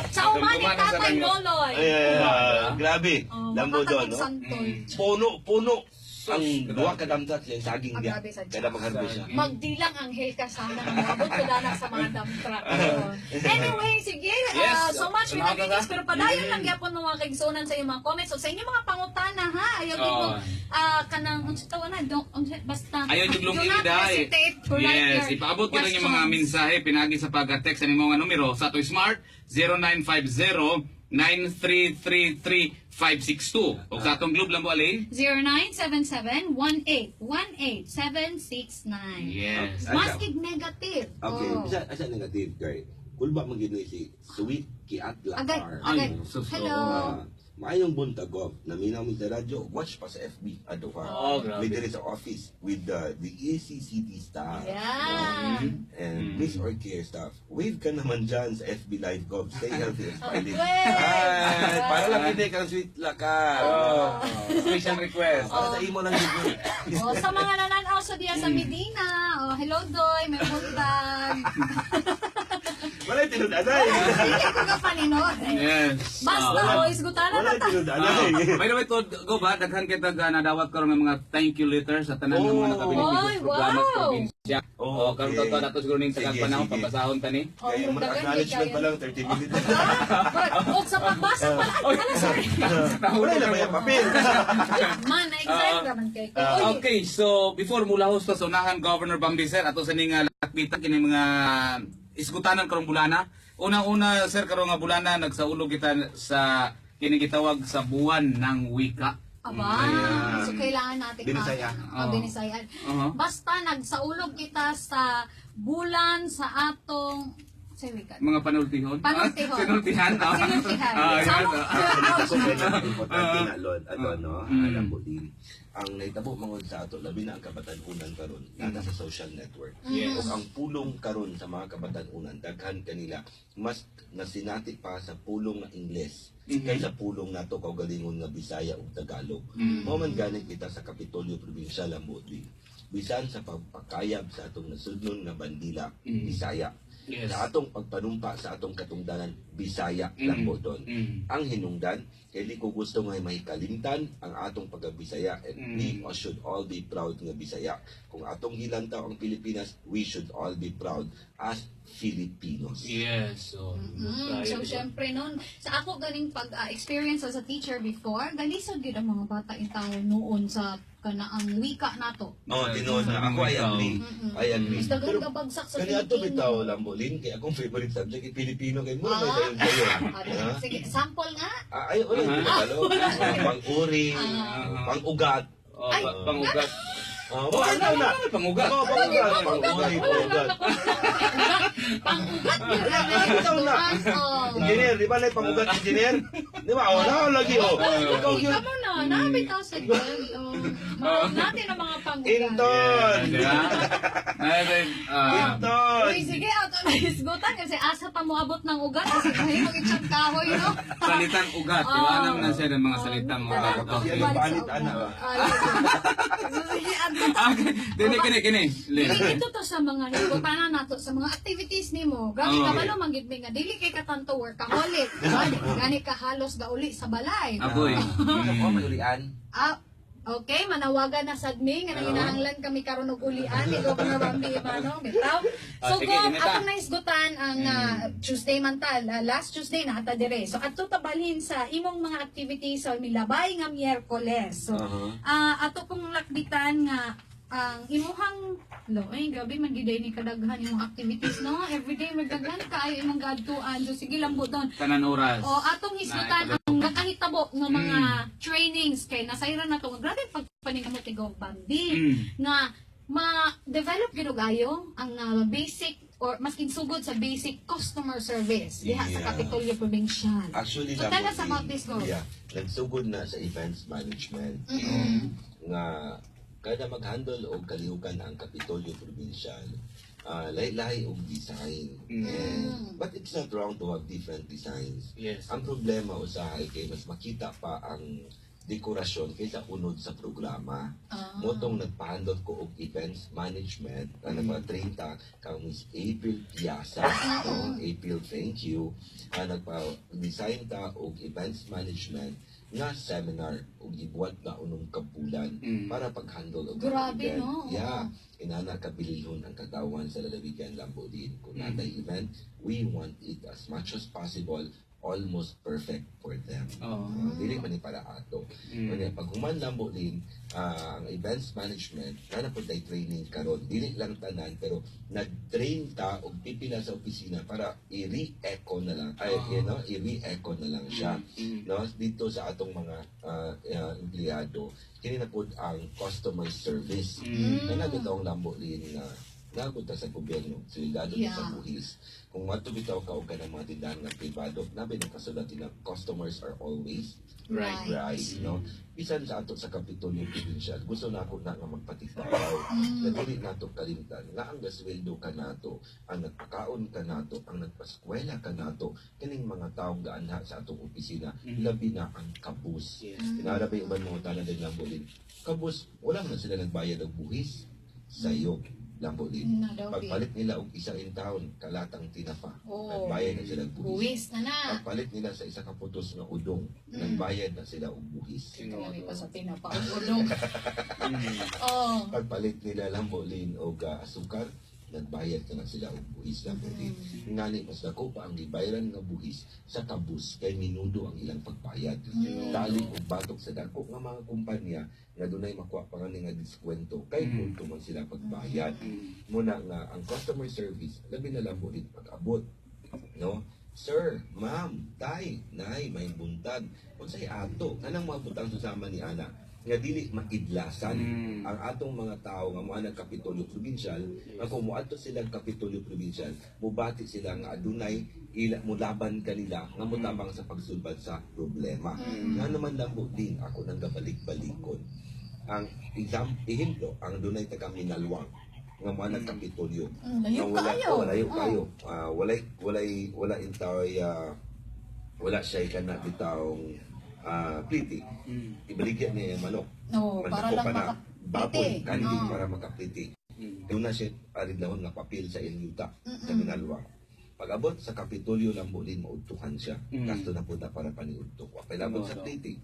Sa uma ni Umana sa Tatay kanya. Loloy. Ay, ay, ay, grabe. Oh, Lambo doon, no? Santol. Puno, puno. Ang duha ka dump truck yung saging Ah, niya. grabe sa Kada magharvest siya. Magdilang anghel ka sana. Maabot ko danak sa mga dump truck. Anyway, sige. Yes. So much with Salamat, greetings. ah. Pero padayon lang gyapon mga kaigsunan sa inyong mga comments. So sa inyong mga pangutana ha. Ayaw Oo. oh. mo kanang unsa tawa na don't unsa basta. Ayaw yung Do lungin not dahi. hesitate to write Yes, your ipaabot ko lang yung mga questions. mensahe pinagi sa pag-text sa inyong mga numero sa ato Smart 0950 9333562 o sa atong Globe Lambo Alay. 0977-1818-769. Yes. Maskig negative. Okay, Oh. bisa asa negative kay kulba man gid ni si Sweet Kiat Agay, Lakar. agay. Ay, sus, Hello. Ah, maayong buntag, Gov. Naminaw mi sa radyo. Watch pa sa FB. Ato ka. Oh, grabe. May diri sa office with the ACCT staff. Yeah. No? And please or care staff. Wave ka naman dyan sa FB Live, Gov. Stay healthy and smiling. Wave! Ay, para lang hindi kang Sweet Lakar. Oh, special request. Para sa imo lang yun. Oh, sa mga nananaw sa diya sa Medina, oh, hello Doy, may buntag. Wala tinud-anay. Dili ko ka paninod. Yes. Basta, oh, isgutanan Wala na ta. tinud-anay. By the way, to, go ba, daghan kita ga nadawat karon ng mga thank you letters sa tanan ng mga nakabinipisyo Oy, sa programa sa wow. probinsya. Oh, karon to nato siguro ning tagang Sige, panahon sige. pabasahon ta ni. Oh, Kaya mga daghan acknowledgement kay pa lang, 30 minutes. Og sa pagbasa pala, ay, ala, sorry. Wala na ba yung papel? Man, na-excite raman kay ko. Oy, Okay, so before mulahos ta sa unahan Governor Bambi sir ato sa ning lakbitan kini mga isgutanan karong bulana. Unang-una sir karong nga bulana nagsaulog kita sa kini gitawag sa buwan ng wika. Aba, Ayan. so kailangan natin Binisaya. Oh, binisayan. Basta nagsaulog kita sa bulan sa atong sa wika. Mga panultihon. Panultihon. Ah, sinultihan. Ah. Sinultihan. Ah, yan, Samo- ah. Ako kaya importante na lon, ano no, alam mo din. Ang nahitabo mangod sa ato labi na ang kabatan-unan karon nana sa social network. Yes. Ug ang pulong karon sa mga kabatan-unan daghan kanila mas nasinati pa sa pulong nga Ingles kaysa pulong nato kaugalingon nga Bisaya ug Tagalog. Mao man gani kita sa Kapitolyo Provincial ang Budwig. Bisan sa pagpakayab sa atong nasudnon nga bandila Bisaya. Yes. Sa atong pagpanumpa sa atong katungdanan Bisaya lang mo doon. Ang hinungdan, kay di ko gusto nga mahikalimtan ang atong pagkabisaya and we should all be proud nga Bisaya. Kung atong gilantaw ang Pilipinas, we should all be proud as Filipinos. Yes. So, So, syempre nun, sa ako ganing pag-experience as a teacher before, galisod gyud ang mga bata in tao noon sa kanaang wika nato. Oh, tinuod na. Ako I agree. I agree. Mas daghan ka bagsak sa Kani ato Pilipino. bitaw lang bolin kay akong favorite subject ay Pilipino kay mo may Ah. sayo sayo. Ah, sige, sample nga. Ah, ay wala uh -huh. Pang-uri, pang-ugat. Oh, pangugat. Oh, wala na. Pangugat. Oh, pangugat, pang-uri, pangugat. Pangugat yun. Ikaw na. Oh. Engineer, di ba na pangugat engineer? Di ba? Wala lagi oh. Ikaw yun. Ikaw mo na, nabitaw sa girl. Oh. Mahal natin ang mga pangugat. Inton. Di ba? Ay, Inton. Uy, sige, ato na isgutan kasi asa pa moabot ng ugat kasi mahimong itsang kahoy, no? Salitang ugat. Di ba? Alam na siya ng mga salitang ugat. Siya Okay. yung palit, ana ba? Ay, so, sige, ato. Okay. Dini, kini, kini. Lin. Dili ito to sa mga higutanan nato sa mga activities nimo. Grabe Oo. ka ba man gid mi nga dili kay katanto workaholic. Gani gani ka halos gauli sa balay. Aboy. Ako may ulian. Ah, okay, manawagan na sad mi nga nanginahanglan kami karon og ulian ni Governor Bambi Emano bitaw. Ah, So sige, Gov, inita. atong nahisgutan ang Tuesday man tal, last Tuesday na ata dire. So adto tabalhin sa imong mga activities sa milabay nga Miyerkules. So ato pong lakbitan nga ang imuhang lo ay grabe man gid ni kadaghan imong activities no everyday magdaghan kaayo imong gadtuan so sige lang buton. Tanan oras. O atong hisgutan Na, ang nakahitabo nga mga trainings kay nasayran na to nga grabe pagpaningkamot ni Gov Bambi nga ma-develop gyud og ayo ang basic or maskin sugod sa basic customer service diha sa Kapitolyo Provincial. Actually, So, tell us Lamborghini, about this, Gov. Yeah, nagsugod na sa events management. No? Nga kada mag-handle og kalihukan ang Kapitolyo Provincial, lahi-lahi og design. And, but it's not wrong to have different designs. Yes. Ang problema usahay kay mas makita pa ang dekorasyon kaysa unod sa programa. Motong nagpahandle ko og events management na nagpa-train ta kang Miss April Piazza. No? April, thank you. Nagpa-design ta og events management nga seminar og gibuhat na unom ka bulan para pag-handle og mga Grabe, event. no? Oo. Yeah. Inana kabililhon ang katawan sa lalawigan Lambodin. Kung natay event, we want it as much as possible almost perfect for them. Oo. Dili man ni para ato. Kanya pag human Lambo din ang events management kana pud tay training karon. Dili lang tanan pero nag-train ta og pipila sa opisina para i-re-echo na lang. Ay, i-re-echo na lang siya. No, dito sa atong mga empleyado, kini na pud ang customer service. Na bitaw ang Lambo din nga nagot ta sa gobyerno, silidado ta sa buhis. Kung mato bitaw ka og kanang mga tindahan nga pribado, nabi nakasulat din na customers are always right, no? Bisan sa ato sa Kapitolyo Provincial, gusto na ako na nga magpatigbabaw. Na dili nato kalimtan nga ang gasweldo ka nato, ang nagpakaon ka nato, ang nagpaskwela ka nato, kining mga taong gaanha sa atong opisina, labi na ang kabus. Kinara ba yung uban mga tanan din lang bulin? Kabus, wala man sila nagbayad og buhis sa'yo. Lambo din. Na daw. Pagpalit nila og isa in town kalatang tinapa, Oo. nagbayad na sila og buhis. Buwis na na. Pagpalit nila sa isa ka putos nga udong, nagbayad na sila og buhis. Kami pa sa tinapa og udong. Oh. Pagpalit nila, Lambo Lin, og asukar, nagbayad na na sila og buhis, Lambo Lin. Ngani mas dako pa ang gibayaran nga buhis sa kabus kay minudo ang ilang pagbayad. Tali og batok sa dako nga mga kumpanya nga dunay makuha pa nga nga diskwento kay multo man sila pagbayad. Muna nga ang customer service labi na, Lambo Lin, pag-abot, no? Sir, ma'am, tay, nay, may buntag. Unsay ato kanang mga butang susama ni ana nga dili maidlasan ang atong mga tao nga moanang Kapitolyo Provincial, nga kung moadto sila Kapitolyo Provincial, mubati sila nga adunay ila mulaban kanila nga motabang sa pagsulbad sa problema. Nga naman, Lambo din, ako nang gabalik-balikon ang exam ehemplo ang dunay taga Minalwang nga moanang Kapitolyo Layo nga wala, kayo. Oh, layo kayo. Walay walay wala intaway, wala siya kana bitawng pliti. Ibaligya niya yung manok. No, para Manok lang pa na baboy, makapliti. kanding para makapliti. Doon na siya aridlahon nga papel sa inyuta sa Minalwang. Pag-abot sa Kapitolyo ng Bulin, maudtuhan siya. Gasto na po na para paniudto. Pag-abot sa pliti,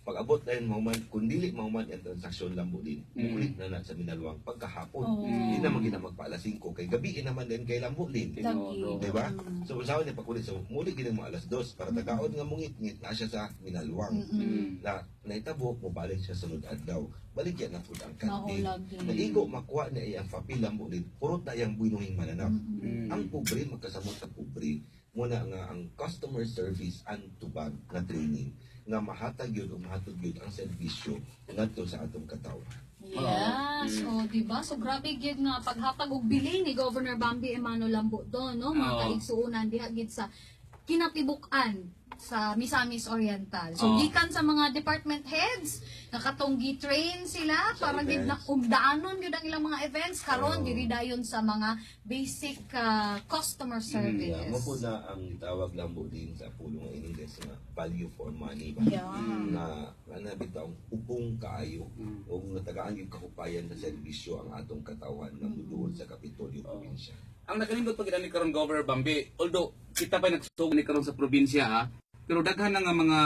pag-abot na yun, mahuman, kung dili mahuman ang transaksyon lang Bulin, mukulit na na sa Minalwang pagkahapon. Hindi naman gina magpa alas 5, kay gabi naman din kay Lambulin. Lagi. Di ba? So, usawa niya pakulit sa muli gina mo alas 2 para tagaon nga mungit-ngit na siya sa Minalwang. Na naitabo, mobalik siya sunod adlaw. Baligya na pud ang kanding. Mao lagi. Naigo makuha na iyang papel ang bulit, purot na iyang buinuhing mananap. Ang pobre magkasamot sa pobre, muna nga ang customer service ang tubag na training nga mahatag yun o mahatag yun ang serbisyo ngadto sa atong katawhan. Yes, oh, di ba? So grabe gyud nga paghatag og bili ni Governor Bambi Emmanuel Lambo do, no? Mga kaigsuonan diha gid sa kinatibuk-an sa Misamis Oriental. So gikan sa mga department heads, nakatong gi-train sila Sa para gid na events. ug daanon gyud ang ilang mga events karon diri dayon sa mga basic customer service. Yeah, mo po na ang tawag lang po din sa pulong nga Ingles nga value for money ba? Na ana bitaw upong kaayo ug natagaan yung kahupayan sa serbisyo ang atong katawan nga muduol sa Kapitolyo Probinsya. Ang nakalindot pag ni karon, Governor Bambi, although kita pa nagsugod ni karon sa probinsya ha, pero daghan na nga mga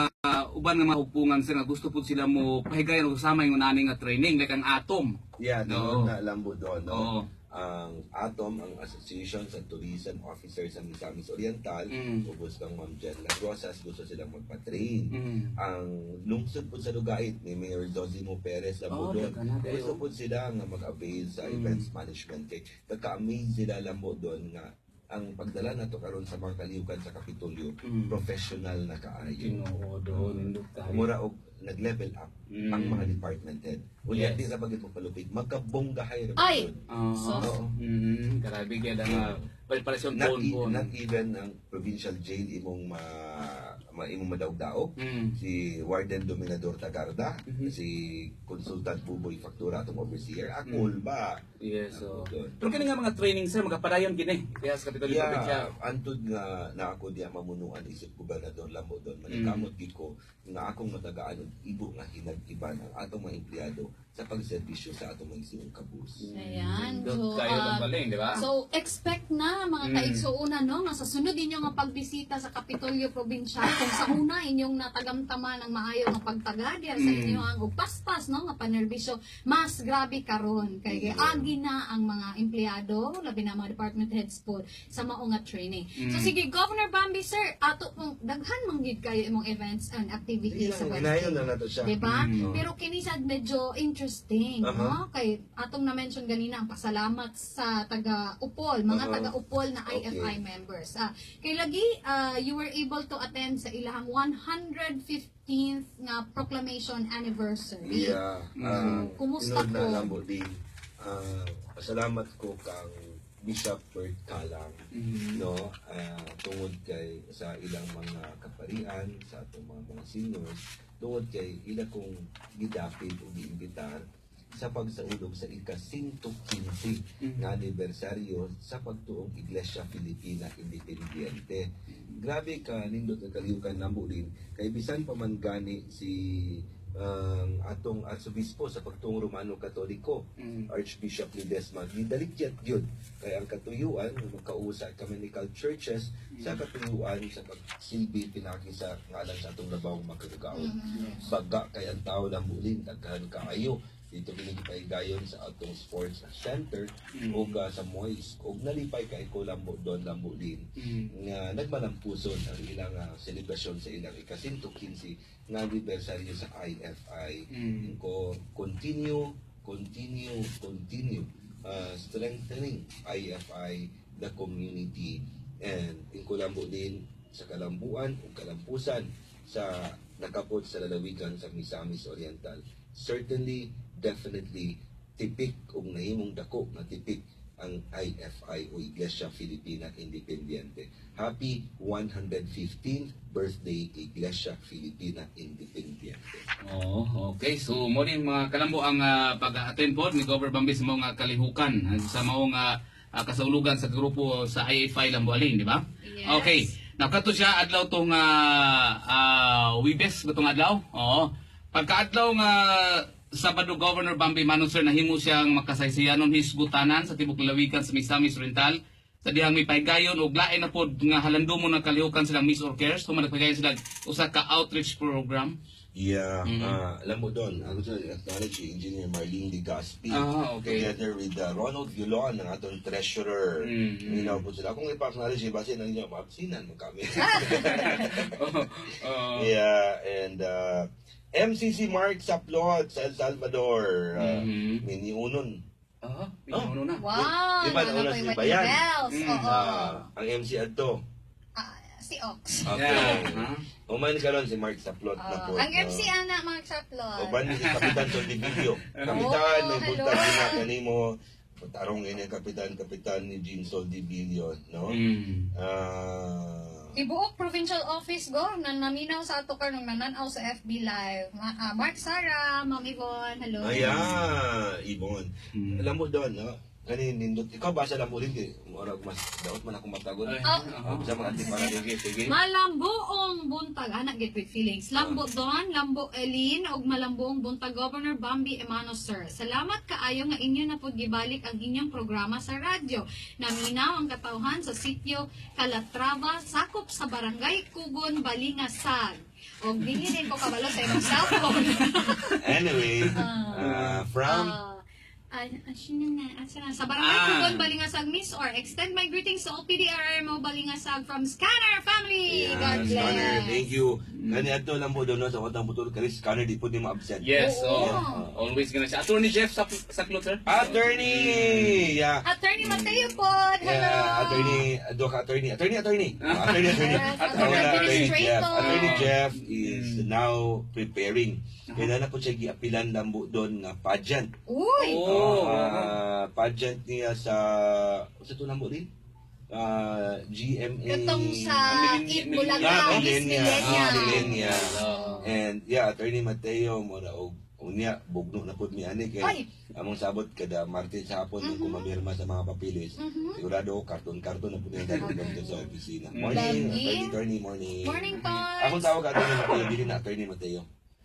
uban nga mga hupungan sila nga gusto pud sila mo pahigayon og sama yung ani nga training like ang Atom. Yeah, No. doon na Lambo doon, no? Oo. Ang ATOM, ang Association sa Tourism Officers sa Misamis Oriental, ubos kang Ma'am Jen Las Rosas, gusto silang magpa-train. Ang lungsod po sa Lugait ni Mayor Zosimo Perez Oh, Lambo doon, daghan na kayo. gusto po sila nga mag-avail sa events management. Kay nagka-amaze sila, Lambo, doon nga ang pagdala nato karon sa mga kalihukan sa Kapitolyo, professional na kaayo. Ginoo doon, nindot kayo. Mura og nag-level up ang mga department head. Unya di sa pagit magpalupig, magkabonggahay ra Ay! yun. So, Oo. Grabe gyud ang palipares yung Not, phone phone. not even ang provincial jail imong ma imong madaog-daog. Si Warden Dominador Tagarda, si Consultant Buboy Factura atong overseer, akol ba? Yes, so. Doon. Pero kini nga mga training sir magapadayon gini diha sa Kapitolyo Probinsya. Yeah, antud nga na ako diya mamunuan isip gobernador Lambo doon. Manikamot gid ko nga akong matagaan og ibo nga hinag-iban ang atong mga empleyado sa pagserbisyo sa atong mga igsuong kabus. Ayan. Nindot So, kayo ng baling, di ba? So, expect na mga kaigsuonan, no, nga sa sunod inyo nga pagbisita sa Kapitolyo Provincial, kung sa una inyong natagamtaman ang maayo nga pagtagad sa inyo ang og paspas, no, nga panerbisyo, mas grabe karon kay agi na ang mga empleyado, labi na mga department heads po sa mao nga training. So sige, Governor Bambi sir, ato pong daghan man gid kayo imong events and activities sa Hinayon Wednesday. na nato siya. Diba? Pero kini sad medyo interesting, no? Kay atong na-mention ganina ang pasalamat sa taga Upol, mga taga Upol na IFI members. Kay lagi you were able to attend sa ilahang 115th nga proclamation anniversary. Yeah. Kumusta Tinuod na po? lang po din. Pasalamat ko kang Bishop Bert Kalang, no, tungod kay sa ilang mga kaparian sa atong mga seniors, tungod kay ila kong gidapit o giimbitar sa pagsaulog sa ika-115 nga anibersaryo sa pagtuong Iglesia Filipina Independiente. Grabe ka nindot nga kalihukan namo din kay bisan pa man gani si Ang atong arsobispo sa pagtuong Romano Katoliko, Archbishop Ledesma, gidaligyat gyud kay ang katuyuan nga magkausa ecumenical churches sa katuyuan sa pagsilbi pinagi sa ngalan sa atong labawng makagagahom. Baga kay ang tao lang bulin, daghan kaayo dito kini gipahigayon sa atong sports center ug sa Moist, ug nalipay kay ko, Lambo Don, Lambo Lin, nga nagmalampuson ang ilang selebrasyon sa ilang ika-115 nga anibersaryo sa IFI. Ko continue, continue, continue strengthening IFI, the community, and ingko, Lambo din, sa kalambuan ug kalampusan sa nakapot sa lalawigan sa Misamis Oriental. Certainly, definitely, tipik ug nahimong dako nga tipik ang IFI o Iglesia Filipina Independiente. Happy 115th birthday, Iglesia Filipina Independiente. Oh, okay. So mo rin, mga kalambo, ang pag-attend po ni Governor Bambi sa mga kalihukan sa maong kasaulugan sa grupo sa IFI Lambualin, di ba? Yes. Okay. Now kato siya adlaw tong Webes ba tong adlaw? Oo. Pagkaadlaw nga Sabado, Governor Bambi Manong sir, nahimo siyang makasaysayanon hisgutanan sa tibok lalawigan sa Misamis Oriental sa dihang may pahigayon og lain na pod nga halandumo ng kalihukan silang Miss or Cares kung nagpahigayon sila usa ka outreach program. Yeah, alam mo doon, ako sa acknowledge si Engineer Marlene Legaspi together with Ronald Vilon, ang atong treasurer. Minaw po sila. Kung ipa-acknowledge, base na ninyo, maabsinan mo kami. Yeah, and MCC Mark Saplot sa El Salvador. Miniunon. Ah, oh, na. Wow, Di ba nauna nauna ko si yung Bayan? Bells. Oo. Ang MC adto. Ah, si Ox. Okay. Yeah. Huh? Uman karon si Mark Saplot na po. Ang No? MC ana, Mark Saplot. Uban ni si Kapitan Soldivio. Kapitan, Oh, may hello. buntag din na kanimo. Tarong ini Kapitan, Kapitan ni Jean Soldivillo, no? Ah, Tibuok Provincial Office go na naminaw sa ato karon, nananaw sa FB Live. Mark Sara, Ma'am Yvonne, hello. Ayan, Ibon. Alam mo doon, no? Kani nindot. Ikaw ba sa lambo rin kay murag mas daot man akong matagon. Ay, Oh. Oh, sa mga para sige, sige. Malambuong buntag, anak, get with feelings. Lambo Don, Lambo Elin, ug malambuong buntag, Governor Bambi Emano sir. Salamat kaayo nga inyo na pud gibalik ang inyong programa sa radyo. Naminaw ang katawhan sa sitio Calatrava, sakop sa Barangay Kugon, Balingasag. Og dili din ko kabalo sa imong cellphone. Anyway, from Sino na? Asa na? Sa Barangay Kugon, Balingasag, Miss or extend my greetings to all PDRMO Balingasag from Scanner family. Yeah, God bless. Scanner, thank you. Kani adto lang po doon, no, sa watang putol kani scanner di po ni ma-absent. Yes, Oo. oh. Always gonna siya. Attorney Jeff Saklot, sir. Attorney! Yeah. Attorney Mateo pod. Hello. Yeah, attorney, do ka attorney, attorney, attorney. Ah, attorney, attorney. Yes, Ako na, attorney Jeff. Administrator. Attorney Jeff is now preparing. Kaya na po siya giapilan lambo doon nga pageant. Uy. Oh. Ah, pageant niya sa to lambo din? Ah, GMA. Katong sa Millennia- Eat Bulaga, Ah, Miss Millennia. Millennia. Ah, Millennia. Oo. And yeah, Attorney Mateo mo na og unya bugno na pud mi ani kay Ay. Mm-hmm. among sabot kada Martes sa hapon mm kumamirma sa mga papilis. Sigurado karton-karton na pud niya dito sa opisina. Morning, Lagi. Attorney, Attorney, morning. Morning, Toys. Akong tawag Attorney Mateo, dili na Attorney Mateo.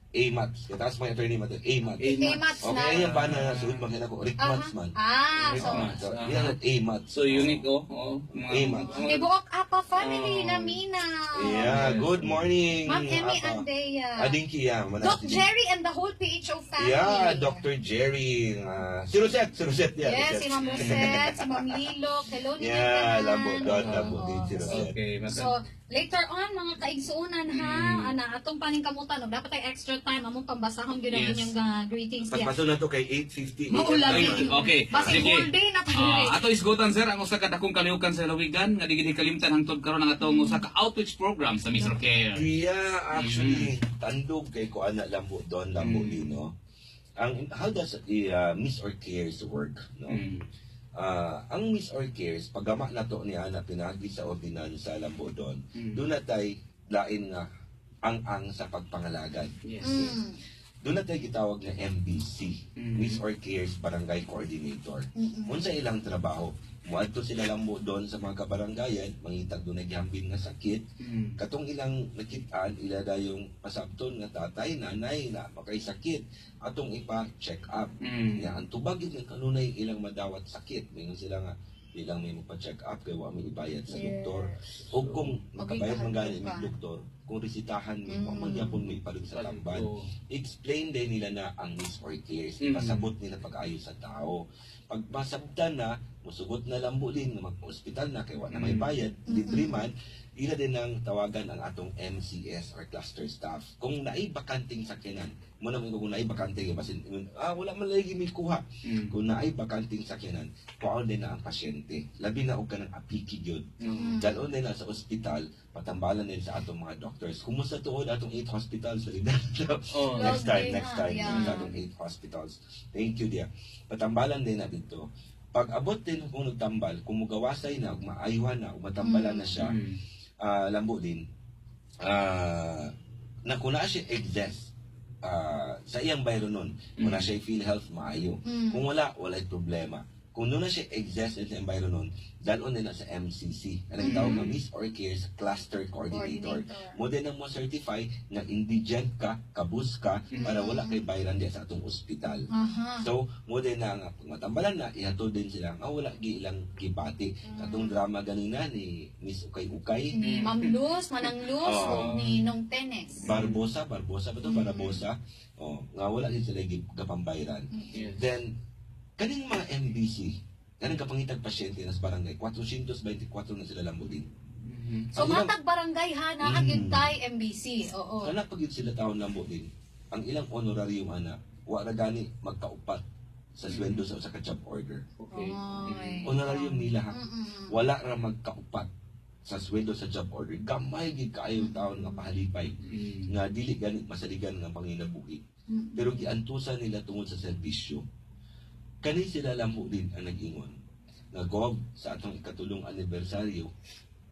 A-Mats. Kaya taas mga Attorney Mateo, A-Mats. A-Mats na. Okay, yan pa na suod man kaya ko Rick Mats man. Ah, so Mats. So, yan ang A-Mats. So unique, oh. Oh. Mga, A-Mats. Tibuok Apa family na Mina. Yeah, good morning. Ma'am Emmy Apa. Andea. Ading Kia. Doc Jerry and the whole PHO family. Yeah, Dr. Jerry. Si Rosette, si Rosette. Yeah, Yes, Rosette. si Ma'am Rosette, si Ma'am Lilo. Hello, ninyo Yeah, tanan. lambo, God, lambo din si Oo. Rosette. Okay, mata. So, later on, mga kaigsuunan ha, ana, atong paningkamutan, og dapat ay extra time, among pambasahon gyud ang inyong greetings diya. Pagpaso na to kay 8:50. Maulan. Okay, Basin sige. whole day na tayo. Ato isgutan sir ang usa ka dakong kalihukan sa lalawigan nga di gid kalimtan hangtod karon ang atong usa ka outreach program sa Mr. Care. Yeah, actually, tandog kay ko ana lambo doon, lambo lino. Ang how does the Miss or Cares work, no? Ah, ang Miss or Cares paggama na to niya na pinagi sa ordinansa lambo doon. Doon na tay lain nga ang sa pagpangalagad. Doon na tay gitawag na MBC. MisOr Cares Barangay Coordinator. Unsa ilang trabaho? Muadto sila lang mo doon sa mga kabarangayan, mangitag doon naghambin nga sakit, katong ilang nakitaan, ila dayong pasabton nga, "Tatay, nanay, na makay sakit, atong ipa-check up." Ya, ang tubag yun nga kanunay ilang madawat sakit. Mingon sila nga, ilang may magpa-check up kay wa may ibayad sa doktor. O kung makabayad man gani Magigahadlok mig ka. Doktor, kung resitahan mi, wa man gyapon may ipalit sa tamban. Explain din nila na ang MisOr Cares, ipasabot nila pag-ayo sa tao. Pag masabtan na, musugot na lang bulin nga mag-ospital na kay wa na may bayad, libre man, ila din ang tawagan ang atong MCS or cluster staff. Kung naay bakanting sakyanan, mo na kung naay bakante, basin wala man lagi may kuha. Kung naay bakanting sakyanan, kuhaon din na ang pasyente. Labi na og kanang apiki gyud. Dalon din na sa ospital, patambalan din sa atong mga doctors. Kumusta tuod atong 8 hospitals sa Oh. Next time, Grabe next na, time, sa atong 8 hospitals. Thank you, dear. Patambalan din na dito. Pag abot din kung nagtambal, kung mugawasay na, ug maayuhan na, ug matambalan na siya, lambo din, na kung naa siya excess, sa iyang bayro nun, kung naa siya PhilHealth, maayo. Kung wala, wala'y problema. Kung doon na siya excess sa iyang nun, dalon nila sa MCC, na tawag nga MisOr Cares Cluster Coordinator. Coordinator. Mo din ang mo certify nga indigent ka, kabus ka, para wala kay bayaran diya sa atong ospital. So, mo din na nga, pag matambalan na, ihatod din sila nga wala gi ilang gibati. Katong drama ganina ni Miss Ukay Ukay, Ni Ma'am Luz, Manang Luz, Oo. o ni Nong Tenes. Barbosa, Barbosa ba to? Barbosa. Oh, nga wala din sila gapambayaran. Then, kaning mga MBC, kaning kapangitag pasyente nas barangay, 424 na sila lang din. So, Ang ilang- matag barangay ha, naa gyud tay MBC. Oo. Kana pag yun sila taon lambo din, ang ilang honorarium ana, wa ra gani magkaupat sa sweldo sa usa ka job order. Ay. Honorarium nila ha. Wala ra magkaupat sa sweldo sa job order. Gamay gid kaayo taon nga pahalipay nga dili gani masaligan nga panginabuhi. Pero giantusan nila tungod sa serbisyo. Kani sila lambo din ang nag-ingon nga, "Gov, sa atong ikatulong anibersaryo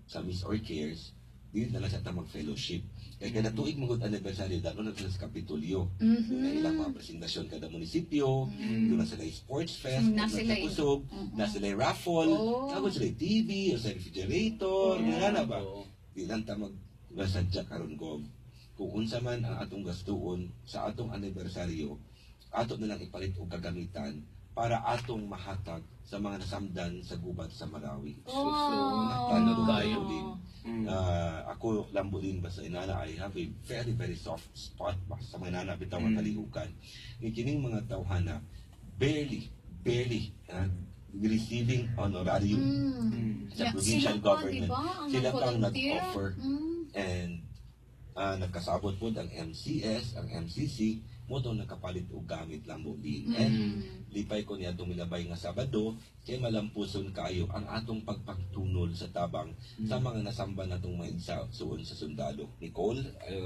sa MisOr Cares, dili na lang sa atong mag-fellowship." Kay kada tuig magud anibersaryo, dalo na sila sa Kapitolyo. Doon na ilang mga presentasyon kada munisipyo, doon na sila sports fest, Na doon sila sila kusog, na sila raffle, agad sila TV, o sa refrigerator, nga na ba? Di lang ta mag masadya karon, Gov. Kung unsa man ang atong gastuon sa atong anibersaryo, ato na lang ipalit og kagamitan para atong mahatag sa mga nasamdan sa gubat sa Marawi. Oh. Tanod Tayo. tayo din. Ako lambo din basta inana, I have a very very soft spot ba sa mga inana bitaw nga kalihukan. Nga kining mga tawhana barely barely receiving honorarium sa Yeah, provincial sila pa, government. diba? Ang Sila pa ang nag-volunteer. nag-offer and nagkasabot po ang MCS, ang MCC, mo to nakapalit og gamit lambo din. And lipay ko niya milabay nga Sabado kay malampuson kaayo ang atong pagpagtunol sa tabang sa mga nasamba natong maigsa suon sa sundalo. Nicole,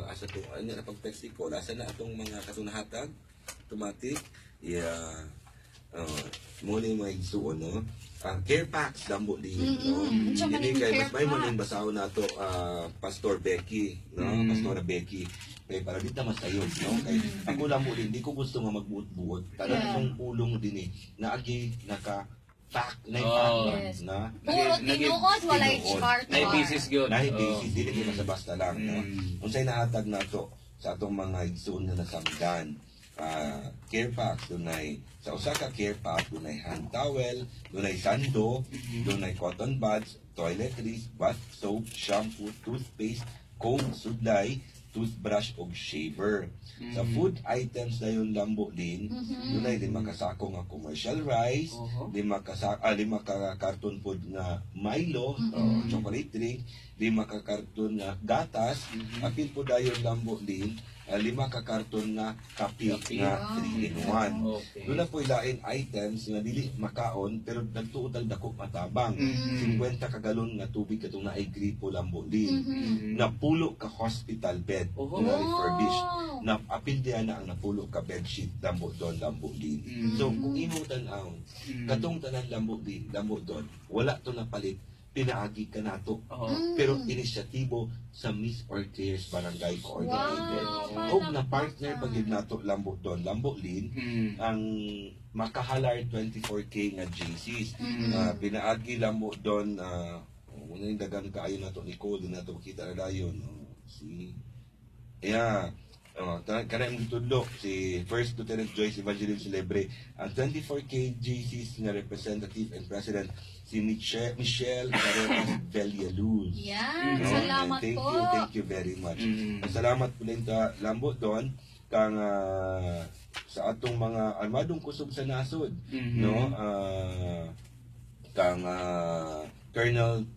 asa to ano na pag-text Nicole, asa na atong mga katunahatag? Automatic. Yeah. Mo ni mga igsuon, no? Care packs lambo din, no? Unsa man Dili yung kay care mas may mo packs? ning basahon nato, Pastor Becky, no? Pastora Becky. Kay para di ta masayod, no? Kay ako lang mo din, di ko gusto nga magbuot-buot. Tanan akong pulong din eh, naagi naka pack, na pack ba, na Puro tinuod, walay Tinuod. char. Nay basis gyud. Nahi basis, dili kay basta-basta lang, no? Mm. Unsay nahatag nato sa atong mga igsoon nga nasamdan? Care packs dunay, sa usa ka care pack dunay hand towel, dunay sando, dunay cotton buds, toiletries, bath soap, shampoo, toothpaste, comb, sudlay, toothbrush ug shaver. Sa food items na yun lambo din, dunay 5 ka sako nga commercial rice, 5 ka karton pod nga Milo, o chocolate drink, 5 ka karton nga gatas, apil po dayon lambo din, 5 ka karton nga kape Kape. nga 3 in 1. Doon na po ilain items nga dili makaon pero nagtuod ang dako matabang. 50 ka galon nga tubig katong naay gripo lambo din. Napulo ka hospital bed na refurbished. Na apil diya na ang napulo ka bedsheet lambo doon lambo din. So kung imong tan-awon, katong tanan lambo din, lambo doon, wala to napalit. Pinaagi ka nato. Pero inisyatibo sa Miss Ortiz Barangay Coordinator. Og na partner pag nato, Lambo Don, Lambo Lin, ang Makahalar 24K nga JCs. Pinaagi, Lambo Don, una yung dagan kaayo nato ni Cole, di nato makita na dayon. Oh, si Yeah. Oh, kanang imong gitudlo si First Lieutenant Joyce Evangeline Celebre, ang 24K JCs nga representative and president si Michelle Carreras Villaluz. Yan, No? salamat And thank po. you, thank you very much. Salamat po din ta, Lambo Don, kang sa atong mga armadong kusog sa nasod, no? Kang Colonel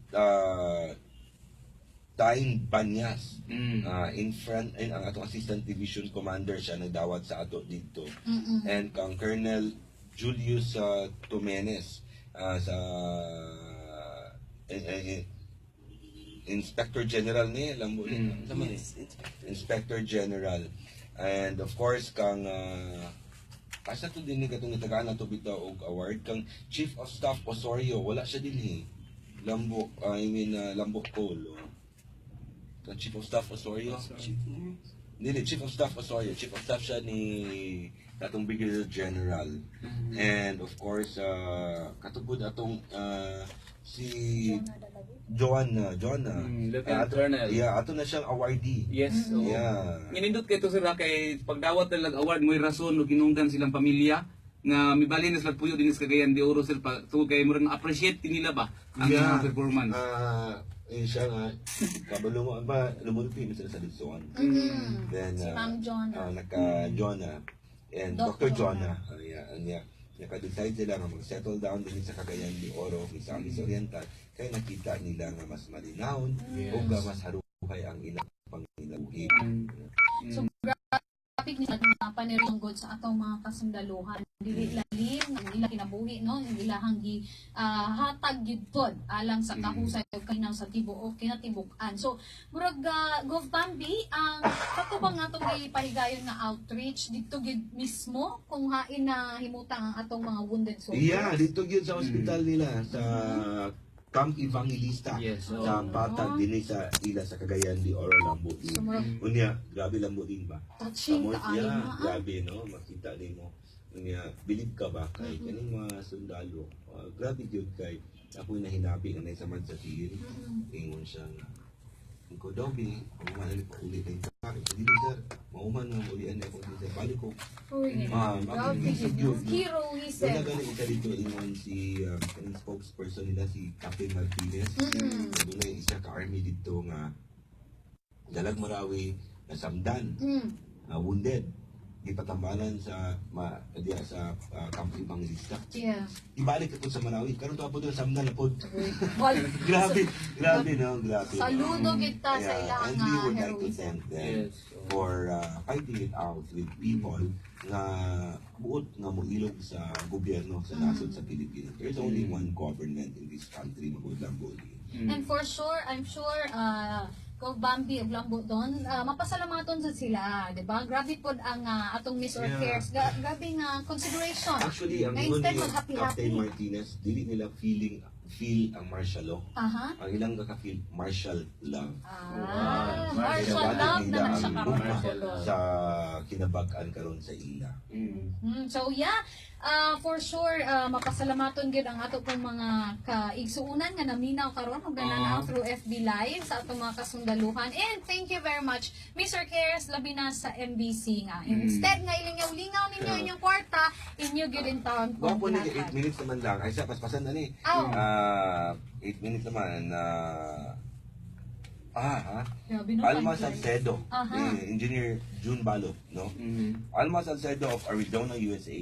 Tain Banyas, in front and ang atong assistant division commander, siya nagdawat sa ato dito. And kang Colonel Julius Tomenes, sa Inspector General ni alam mo sa man eh? Yes, Inspector. Inspector General. And of course kang asa to din ni katong gitagaan nato bitaw og award, kang Chief of Staff Osorio, wala siya dinhi. Lambo, I mean, Lambo Cole. Oh. Kang Chief of Staff Osorio. Chief Nurse. Dili, Chief of Staff Osorio. Chief of Staff siya ni katong Brigadier General. And of course, katugod atong si Joanna, Joanna. Lieutenant Colonel. Yeah, ato na siyang awardee. Yes. Oo. Nginindot kay to sir ha, kay pagdawat nila award mo'y rason ug hinungdan silang pamilya nga mibalhin na sila puyo dinhi sa Cagayan de Oro sir pa tungod kay murag na-appreciate nila ba ang ilang performance. Eh, siya nga, kabalo mo, ba, lumulpi mo sila sa Luzon. Then, Si Ma'am Jonah. Naka Jonah and Doc Dr. Jonah. Yeah, and yeah, naka-decide sila nga mag-settle down din sa Cagayan de Oro, Misamis Oriental, kaya nakita nila nga mas malinawon o nga mas haruhay ang ilang panginabuhi. So, grabe ni nga panirunggod sa atong mga kasundaluhan. Dili lalim ang ilang kinabuhi, no? Ang ilahang gi hatag gyud pod alang sa kahusay ug kalinaw sa tibuok kinatibuk-an. So, murag Gov Bambi, ang katubang natong gipahigayon nga outreach didto gyud mismo kung hain na himutang ang atong mga wounded soldiers. Yeah, dito gyud sa ospital nila sa Camp Evangelista Yes, oo. sa Patag dinhi sa ila sa Cagayan de Oro, Lambo din. So, murag Unya, grabe, Lambo din ba? touching Kamoy, kaayo yeah, na. Ah. grabe no, makita nimo. Unya, bilib ka ba kay kaning mga sundalo? Grabe gyud kay ako nahinabi nga naisaman sa tiil. Ingon siya nga, ko daw bi, mauman na pa ulit ang ka. Dili sir, mauman nga ulian na ako din sir. Balik ko. Uy, Ah, grabe bakit gyud. gyud? Heroism. Wala gani isa dito ingon si kaning spokesperson nila, si Captain Martinez. Doon isa ka army dito nga dalag Marawi, nasamdan, wounded, gipatambalan sa ma, diya sa Camp Evangelista. Ibalik na po sa Marawi. Karon to po doon samdan na po. Well, Grabe, grabe no, grabe. Saludo kita sa ilang And we would like to heroism. thank them Yes, oo. for fighting it out with people nga buot nga moilog sa gobyerno sa nasod sa Pilipinas. There's only one government in this country, magudlang boli. And for sure, I'm sure, Gov Bambi ug Lambo Don, mapasalamaton sa sila, di ba? Grabe pod ang atong Miss Earth Cares. Grabe nga consideration. Actually, ang Na ingon instead ni mag-happy-happy. Captain Martinez, dili nila feel ang martial law. Ang ilang kaka-feel, martial love. Ah, martial Kaya love nila naman siya ang karon. gugma Martial love. sa kinabag-an karon sa ila. So yeah, for sure mapasalamaton gyud ang ato pong mga kaigsuunan nga naminaw karon ug nananaw through FB Live sa atong mga kasundaluhan. And thank you very much, Mr. Cares, labi na sa MBC nga. Instead nga ilingaw-lingaw ninyo inyong kwarta, inyo gyud in town po. Gwapo ni 8 minutes naman lang. Ay sa paspasan na ni. Aw. 8 minutes naman na ha? Grabe, no? Alma Time flies. Salcedo, eh, Engineer June Balo, no? Alma Salcedo of Arizona, USA.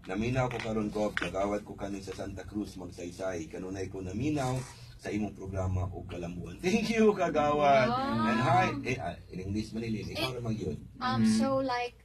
Naminaw ko karon ko, nagawad ko kanin sa Santa Cruz magsaysay. Kanunay ko naminaw sa imong programa og kalambuan. Thank you, kagawad. Wow. And hi, eh, in English man nila, ikaw ra man yun. So like,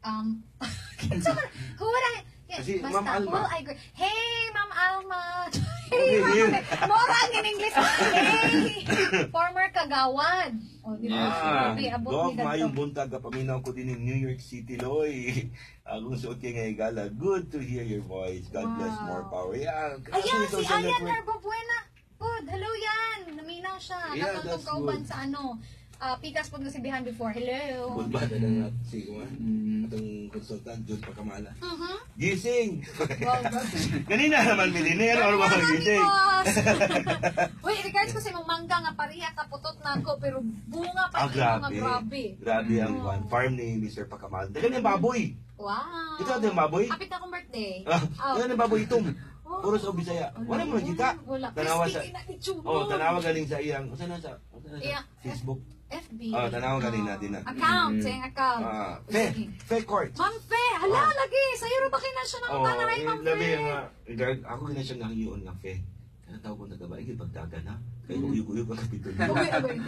who would I, yeah, Kasi, basta, Ma'am Alma. who I, hey, Ma'am Alma. Okay, Hey, Ma'am yun. Alma. Mora ang in English. Hey, former kagawad. O, di ba? Yes. Grabe, abot Dog, ni Gadto. maayong buntag, kapaminaw ko din in New York City, Loy. Akong suot kay ngay gala. Good to hear your voice. God bless, more power. Yeah, Ayan, si social Ayan network. Herbobuena. Good, hello yan. siya. Yeah, Natutong that's kauban good. sa ano, pikas pag nasibihan before. Hello. Kulba na lang si kuan. Atong consultant Jun Pakamala. Gising. Wow, grabe. Kanina naman millionaire or mga gising. Boss! Uy, regards ko sa imong mangga nga pareha kaputot na ako pero bunga pa Ah, imo grabe. nga grabe. Grabe ang kwan. Farm ni Mr. Pakamal. Dagan yung baboy. Wow. Ikaw din baboy? Hapit na akong birthday. Ah, Oh. dagan yung baboy itom. Oh. Puro sa Bisaya. Wala mo nakita. Wala. Tanawa sa Crispy na itsura. Oh, tanawa galing sa iyang. Usa na sa usa na sa Iya. Facebook. FB. Oh, tanawa galing natin na. Account, sa iyang account. Ah, Fe, Fe Court. Ma'am Fe, hala lagi. Sa'yo ra ba kay na siya Oh, nangutana kay eh, Ma'am labi Fe? nga regard ako gina siya nanghiyon nga Fe. Kana tawag ko nagaba igil pagdagan ha. Kay uyog-uyog ang kapitulo. Uy, uy.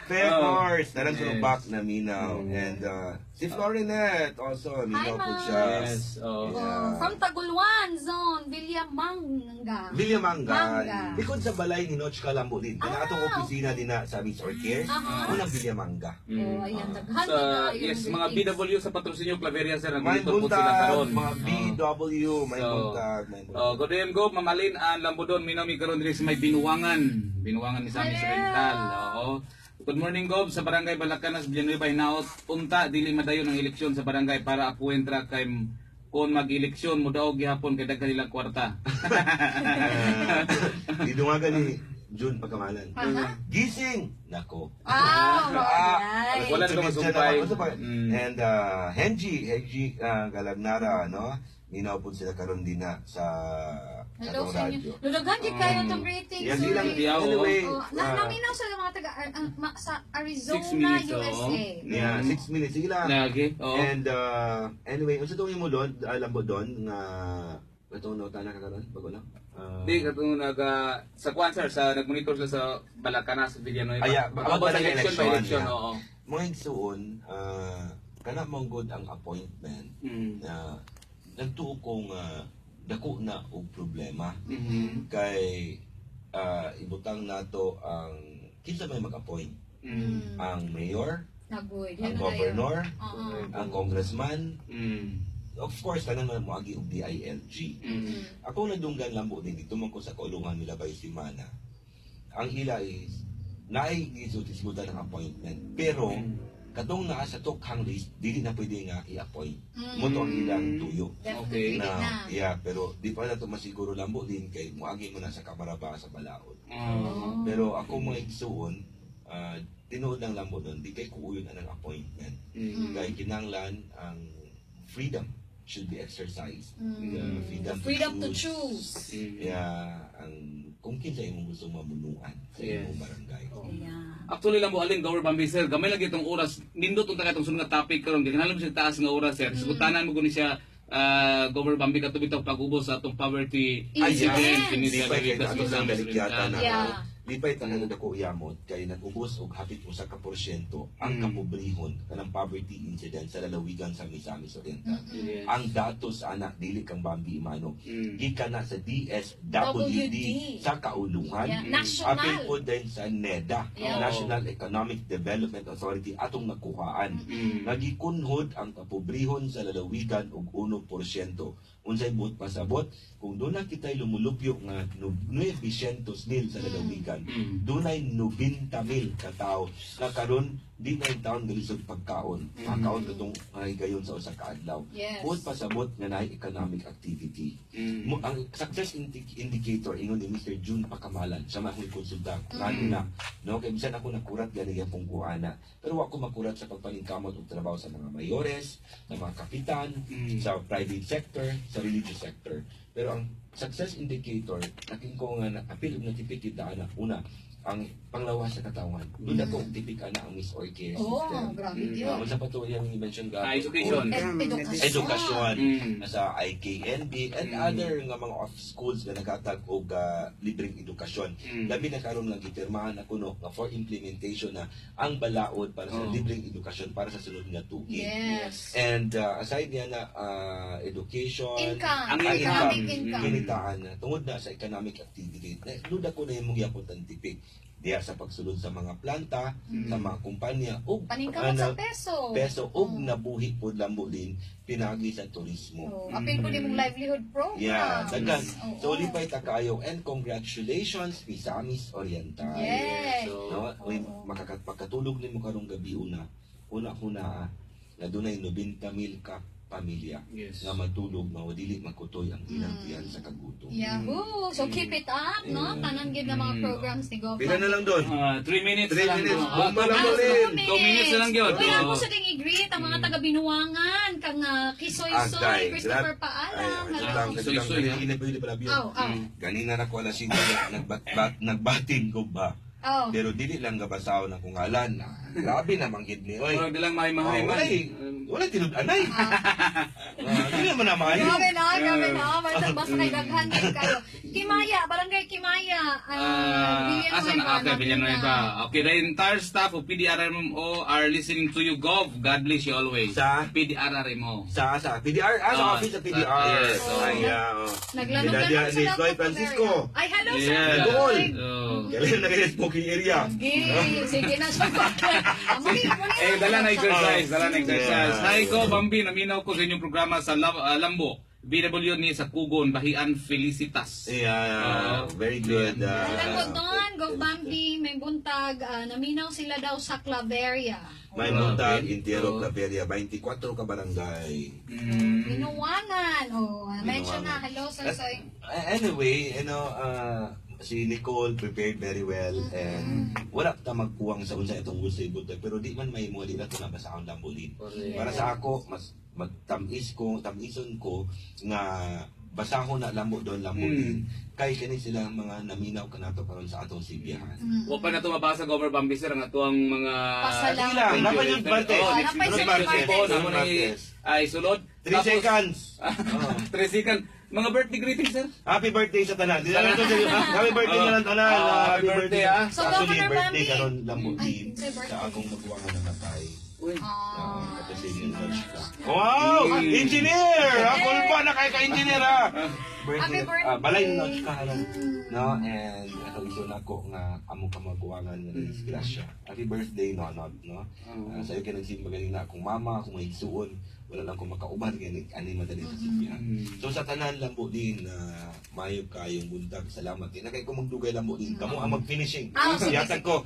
Fe Court, narang back na Minaw. And si Florinette also Minaw po ma'am. siya. Yes. Oh. Oh, from Taguluan Zone, Villamanga. Villamanga. Mangga. Likod sa balay ni Noch Kalambo din. Kana Ah, atong opisina din na sa Miss Orchid. Unang Villamanga. Oh, ayan, daghan Sa, kaayo yes, ng mga greetings. BW sa patrosinyo Claveria sir, May nagmonitor po sila buntag, karon. mga BW, may So, buntag, may buntag. Oh, good day, go, Mamalin, ang Lambodon, minami karon diri sa may Binuwangan. Binuwangan ni Sami Hello. Oriental. Oo. Good morning, Gob, sa Barangay Balacanas, Villanueva, hinaot. Unta, dili madayon ang eleksyon sa barangay para apuentra kay kung mag-eleksyon mo daog gihapon kay daghan nilang kwarta. Didungagan ni June Pagkamalan. Aha. Gising! Nako. Ah, Ah, alright. Wala na masumpay. And Henji Galagnara, no? Minaw po sila karon din na sa Hello atong sa inyo. radyo. Daghan gid kayo itong greetings. Yes, ilang sorry. Diyaw, oh. Anyway, Oh, na naminaw sa mga taga sa Arizona, 6 minutes, oh. USA. Yeah, 6 minutes. Sige lang. Lagi. Oo. And anyway, unsa tong imo doon, alam mo doon nga atong nota na ka karon bago lang. Di katong naga sa kwan sir sa nagmonitor sila sa Balacanas, Villanueva. Aya, About sa barangay election by election, election, yeah. oo. Mga igsuon, kana mong good ang appointment na nagtuo kong dako na og problema kay ibutang nato ang kinsa may mag-appoint, ang mayor, Nagoy. ang governor, Oo. ang congressman, of course tanan man moagi og DILG. Ako nadunggan lang po din dito man ko sa kaulungan nila by Simana. Ang ila is naay gisutisgutan ng appointment pero katong naa sa tokhang list dili na pwede nga i-appoint. Mo to ang ilang tuyo. Definitely Na, na. yeah, pero di pa na to masiguro lambo din kay moagi mo na sa kamara ba sa balaod. Oo. Pero ako mga igsuon, tinuod lang lambo doon, di kay kuuyon ang appointment. Kay kinanglan ang freedom should be exercised. The freedom, Freedom to choose. Yeah, ang kung kinsa imong gusto mamunuan sa imong barangay. Yeah. Actually lang mo alin Gower Bambi sir, gamay lagi itong oras. Nindot unta ka itong sunod nga topic karon kay kinahanglan mo siya taas nga oras sir. Sugutanan mo guni siya Gower Bambi katubig itong pag-ubos sa atong poverty Incidence. incidence Lipay kay sa ato sa balikyata na. Yeah. Lipay tanan na dako yamot kay nag-ubos og hapit usa ka porsyento ang kapobrehon kanang poverty incidence sa lalawigan sa Misamis Oriental. Yes. Ang datos ana dili kang Bambi Imano. Gikan na sa DSWD WD. sa kaulungan. Yeah. National. Apil po din sa NEDA, Yeah. National Economic Development Authority atong nakuhaan. Nagikunhod ang kapobrehon sa lalawigan og 1%. Unsay buot pasabot kung doon na kita'y lumulupyo nga 900 mil sa lalawigan, dunay 90 mil ka tawo na karon di na yung taon galisod pagkaon. Pagkaon katong ay gayon sa usa ka adlaw. Buot pasabot nga naay economic activity. Mo, ang success indicator ingon ni Mr. June Pacamalan sa mga konsulta ngano na no kay bisan ako nakurat gani gyapon kuana pero wa ko makurat sa pagpaningkamot og trabaho sa mga mayores, sa mga kapitan, sa private sector, sa religious sector. Pero ang success indicator nakin ko nga na apil og natipik kita ana una ang panglawas sa katawan. Doon ako og tipik ana ang Miss Orchid Oh, system. grabe Uh, yun. unsa pa to yung i-mention ga? Ah, education. Edukasyon. Edukasyon sa IKNB and other nga mga off schools nga nagatag og libreng edukasyon. Labi na karon nga gipirmahan na kuno nga for implementation na ang balaod para sa libreng edukasyon para sa sunod nga tuig. Yes. And aside niya na education, Income. Ang Economic income. income. kinitaan na tungod na sa economic activity. Na, duda ko na yung gyapon ang tipik. Diya sa pagsulod sa mga planta, sa mga kumpanya ug Paningkamot sa ana, peso. Peso ug nabuhi pod, Lambo Lin, pinagi sa turismo. Oh, apil po nimong livelihood program. Yeah, daghan. Oo. So lipay ta kaayo and congratulations, Misamis Oriental. Yes. So, No, uy, makakatulog nimo karong gabi una. Una kuna na dunay 90 mil ka pamilya nga matulog mao dili makutoy ang ilang tiyan sa kagutom. Yahoo! So keep it up, no? Tanan gid na mga programs ni Gov. Pila na lang doon? 3 minutes 3 na lang. minutes. Ah, Bomba two lang minutes. ulit. 2 minutes na lang yun. Uy, ako Oo. sa ding i-greet ang mga taga Binuangan, kang Kisoy-Soy, Agay, Christopher Ay, Paalam. ay, Hello. lang, Soy, lang, soy, ganina pa yun, pala yun. Oh. Ganina na ko alas 5, nagbating ko ba? Oh. Pero dili lang gabasaw ng kung ngalan. Ah, grabe namang gid ni oy. Murag dilang mahay-mahay Oh, man. walay tinud-anay. Ah, dili man na maayo. Grabe na, grabe na. Basta, basta kay daghan din kayo. Kimaya, Barangay Kimaya. Asa na? Villanueva. Okay, Villanueva. Okay, the entire staff of PDRMO are listening to you, Gov. God bless you always. Sa? PDRRMO. Sa PDR, sa Ah, office sa PDR. yes, oh. Ay, oh. Naglanong-lanong Sila sila ni Floyd sa Francisco. Ay, hello, sir. Yeah. Doon. Oh. Kailan na kayo smoking area? Sige, sige na siya. Muli, Eh, dala na exercise, dala na exercise. Yeah. Hi ko, Bambi, naminaw ko sa inyong programa sa Lambo. BW ni sa Kugon, Bahian, Felicitas. Yeah, very good. Alam ko doon, Gov Bambi, may buntag, naminaw sila daw sa Claveria. May buntag, Okay. Intero, Claveria, 24 ka barangay. Binuangan. Oh, mention na. Hello, sir. Soy. Anyway, si Nicole prepared very well and wala ta magkuwang sa unsa itong sa buntag pero di man may mo di na ito nabasahon Lambo Lin. Para sa ako, mas magtamis ko, tamison ko nga basahon na Lambo doon, Lambo Lin. Kay kani sila ang mga naminaw kanato karon sa atong sibihan. Wa pa na ito mabasa, Governor Bambi, sir, ang atuang mga Pasalamat. Sige lang, napay yung Martes. Oh, next Napay week, sa next week po, Martes. namo na Martes. ay sulod. 3 seconds. Oh. 3 seconds. Mga birthday greetings, sir. Happy birthday sa tanan. Di na lang to sa Happy birthday na lang tanan. Oh, happy birthday, ah. So, Actually, Governor birthday Bambi. karon Lambo Ay, Lin sa birthday. sa akong maguwang nga namatay. Uy. Ah. At the same time, wow! Engineer! Ako pa na kay ka-engineer ah! Happy birthday. Ah, balay na ka haron. No, and ako iso na ko nga amo ka maguwangan nga disgrasya. Happy birthday, Nonot, no? Ah, sa iyo kay nagsimba ganina akong mama, akong mga igsuon, wala lang ko makauban kay ani madali sa sibihan. So sa tanan, Lambo Din, na maayo kayong buntag, salamat. Di na kay ko magdugay, Lambo Din. Kamo ang mag-finishing. Ah, sige, Yatag ko,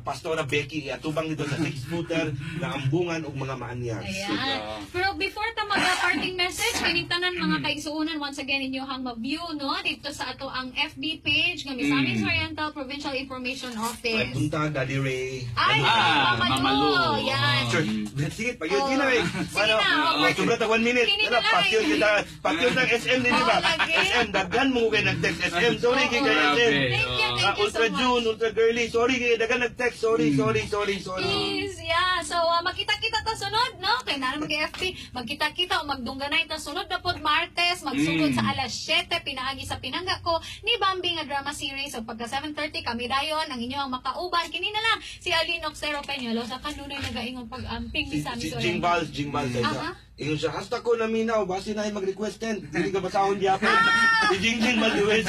Pastora Becky, atubang nito sa six-footer na ambungan og mga maanyag. Ayan. Pero before ta mag-parting message, kining tanan mga kaigsuonan, once again inyo hang ma-view, no, dito sa ato ang FB page nga Misamis Oriental Provincial Information Ay, Office. buntag, Daddy Ray. Ay, Ah, Mama Mama Lu. Lu. Yan. Sure. Sige, pag yun, Oh. na eh. Sige na, oh, Sobra ta 1 minute. Kini Wala, na lang. patyon kita. Patyon ng SM ni, di ba? Oh, lagi. SM, daghan mo kay nag-text SM. Sorry kay kay Grabe. SM. Thank you, Ah, thank you so Ultra much. June, Ultra Girly. Sorry kay daghan nag-text. Sorry, sorry, sorry, sorry. Please, yeah. So, magkita-kita ta sunod, no? Kay naman kay FB, magkita-kita o magdungganay ta sunod na pod Martes, magsugod sa alas 7, pinaagi sa pinangga ko ni Bambi nga drama series. So, pagka 7:30 kami dayon, ang inyo ang makauban. Kini na lang, si Aline Oxero Peñalosa, kanunay nagaingon pag-amping ni Si, Sammy si Soren. Jing Vals, Jing Vals. Aha. Ingon siya, hasta ko naminaw, basi na ay mag-request 10. Dili ka basahon gyapon. Ah! Si Jing Jing Valduez.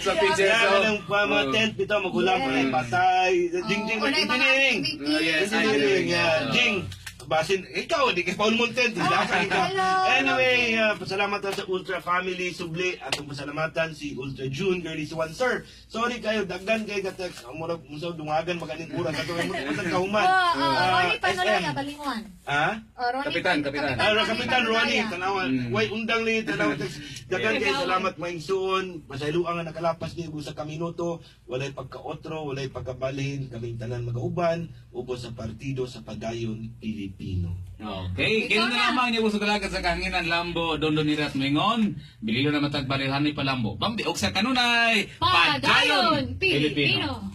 Sa picture, Kaya so. ng mga tent bitaw, magulang pa na patay. Jing Jing, Oh, unay mga engineering. activities. Oh, yes, Engineering, yeah. Oh. Jing, basin, ikaw, di kay Paul Monten, di ka ikaw. Hello. Anyway, pasalamatan sa Ultra Family, Subli, atong pasalamatan si Ultra June, Girlie si Juan Sir. Sorry kayo, dagdan kayo ka-text. Ang murag, musaw, dungagan, magaling oras. Ato, murag, kahuman. Oh, Ah, Ronnie Panolaya, SM. Balinguan. Ha? Oh, Ronnie Kapitan, Kapitan. Ah, Kapitan Ronnie, Panolaya. tanawan. Way undang ni tanawan text. Daghan kay Yeah. salamat maigsuon. Pasayloa nga nakalapas ni usa ka minuto, walay pagkaotro, walay pagkabalhin, kaming tanan magauban ubos sa partido sa Padayon Pilipino. Okay, Ikaw kini na na. lamang niya sa dalaga sa kahanginan Lambo, Don Donirat Mingon, Bililo na matag balilhan ni Palambo. Bambi og sa kanunay, Padayon, Pilipino.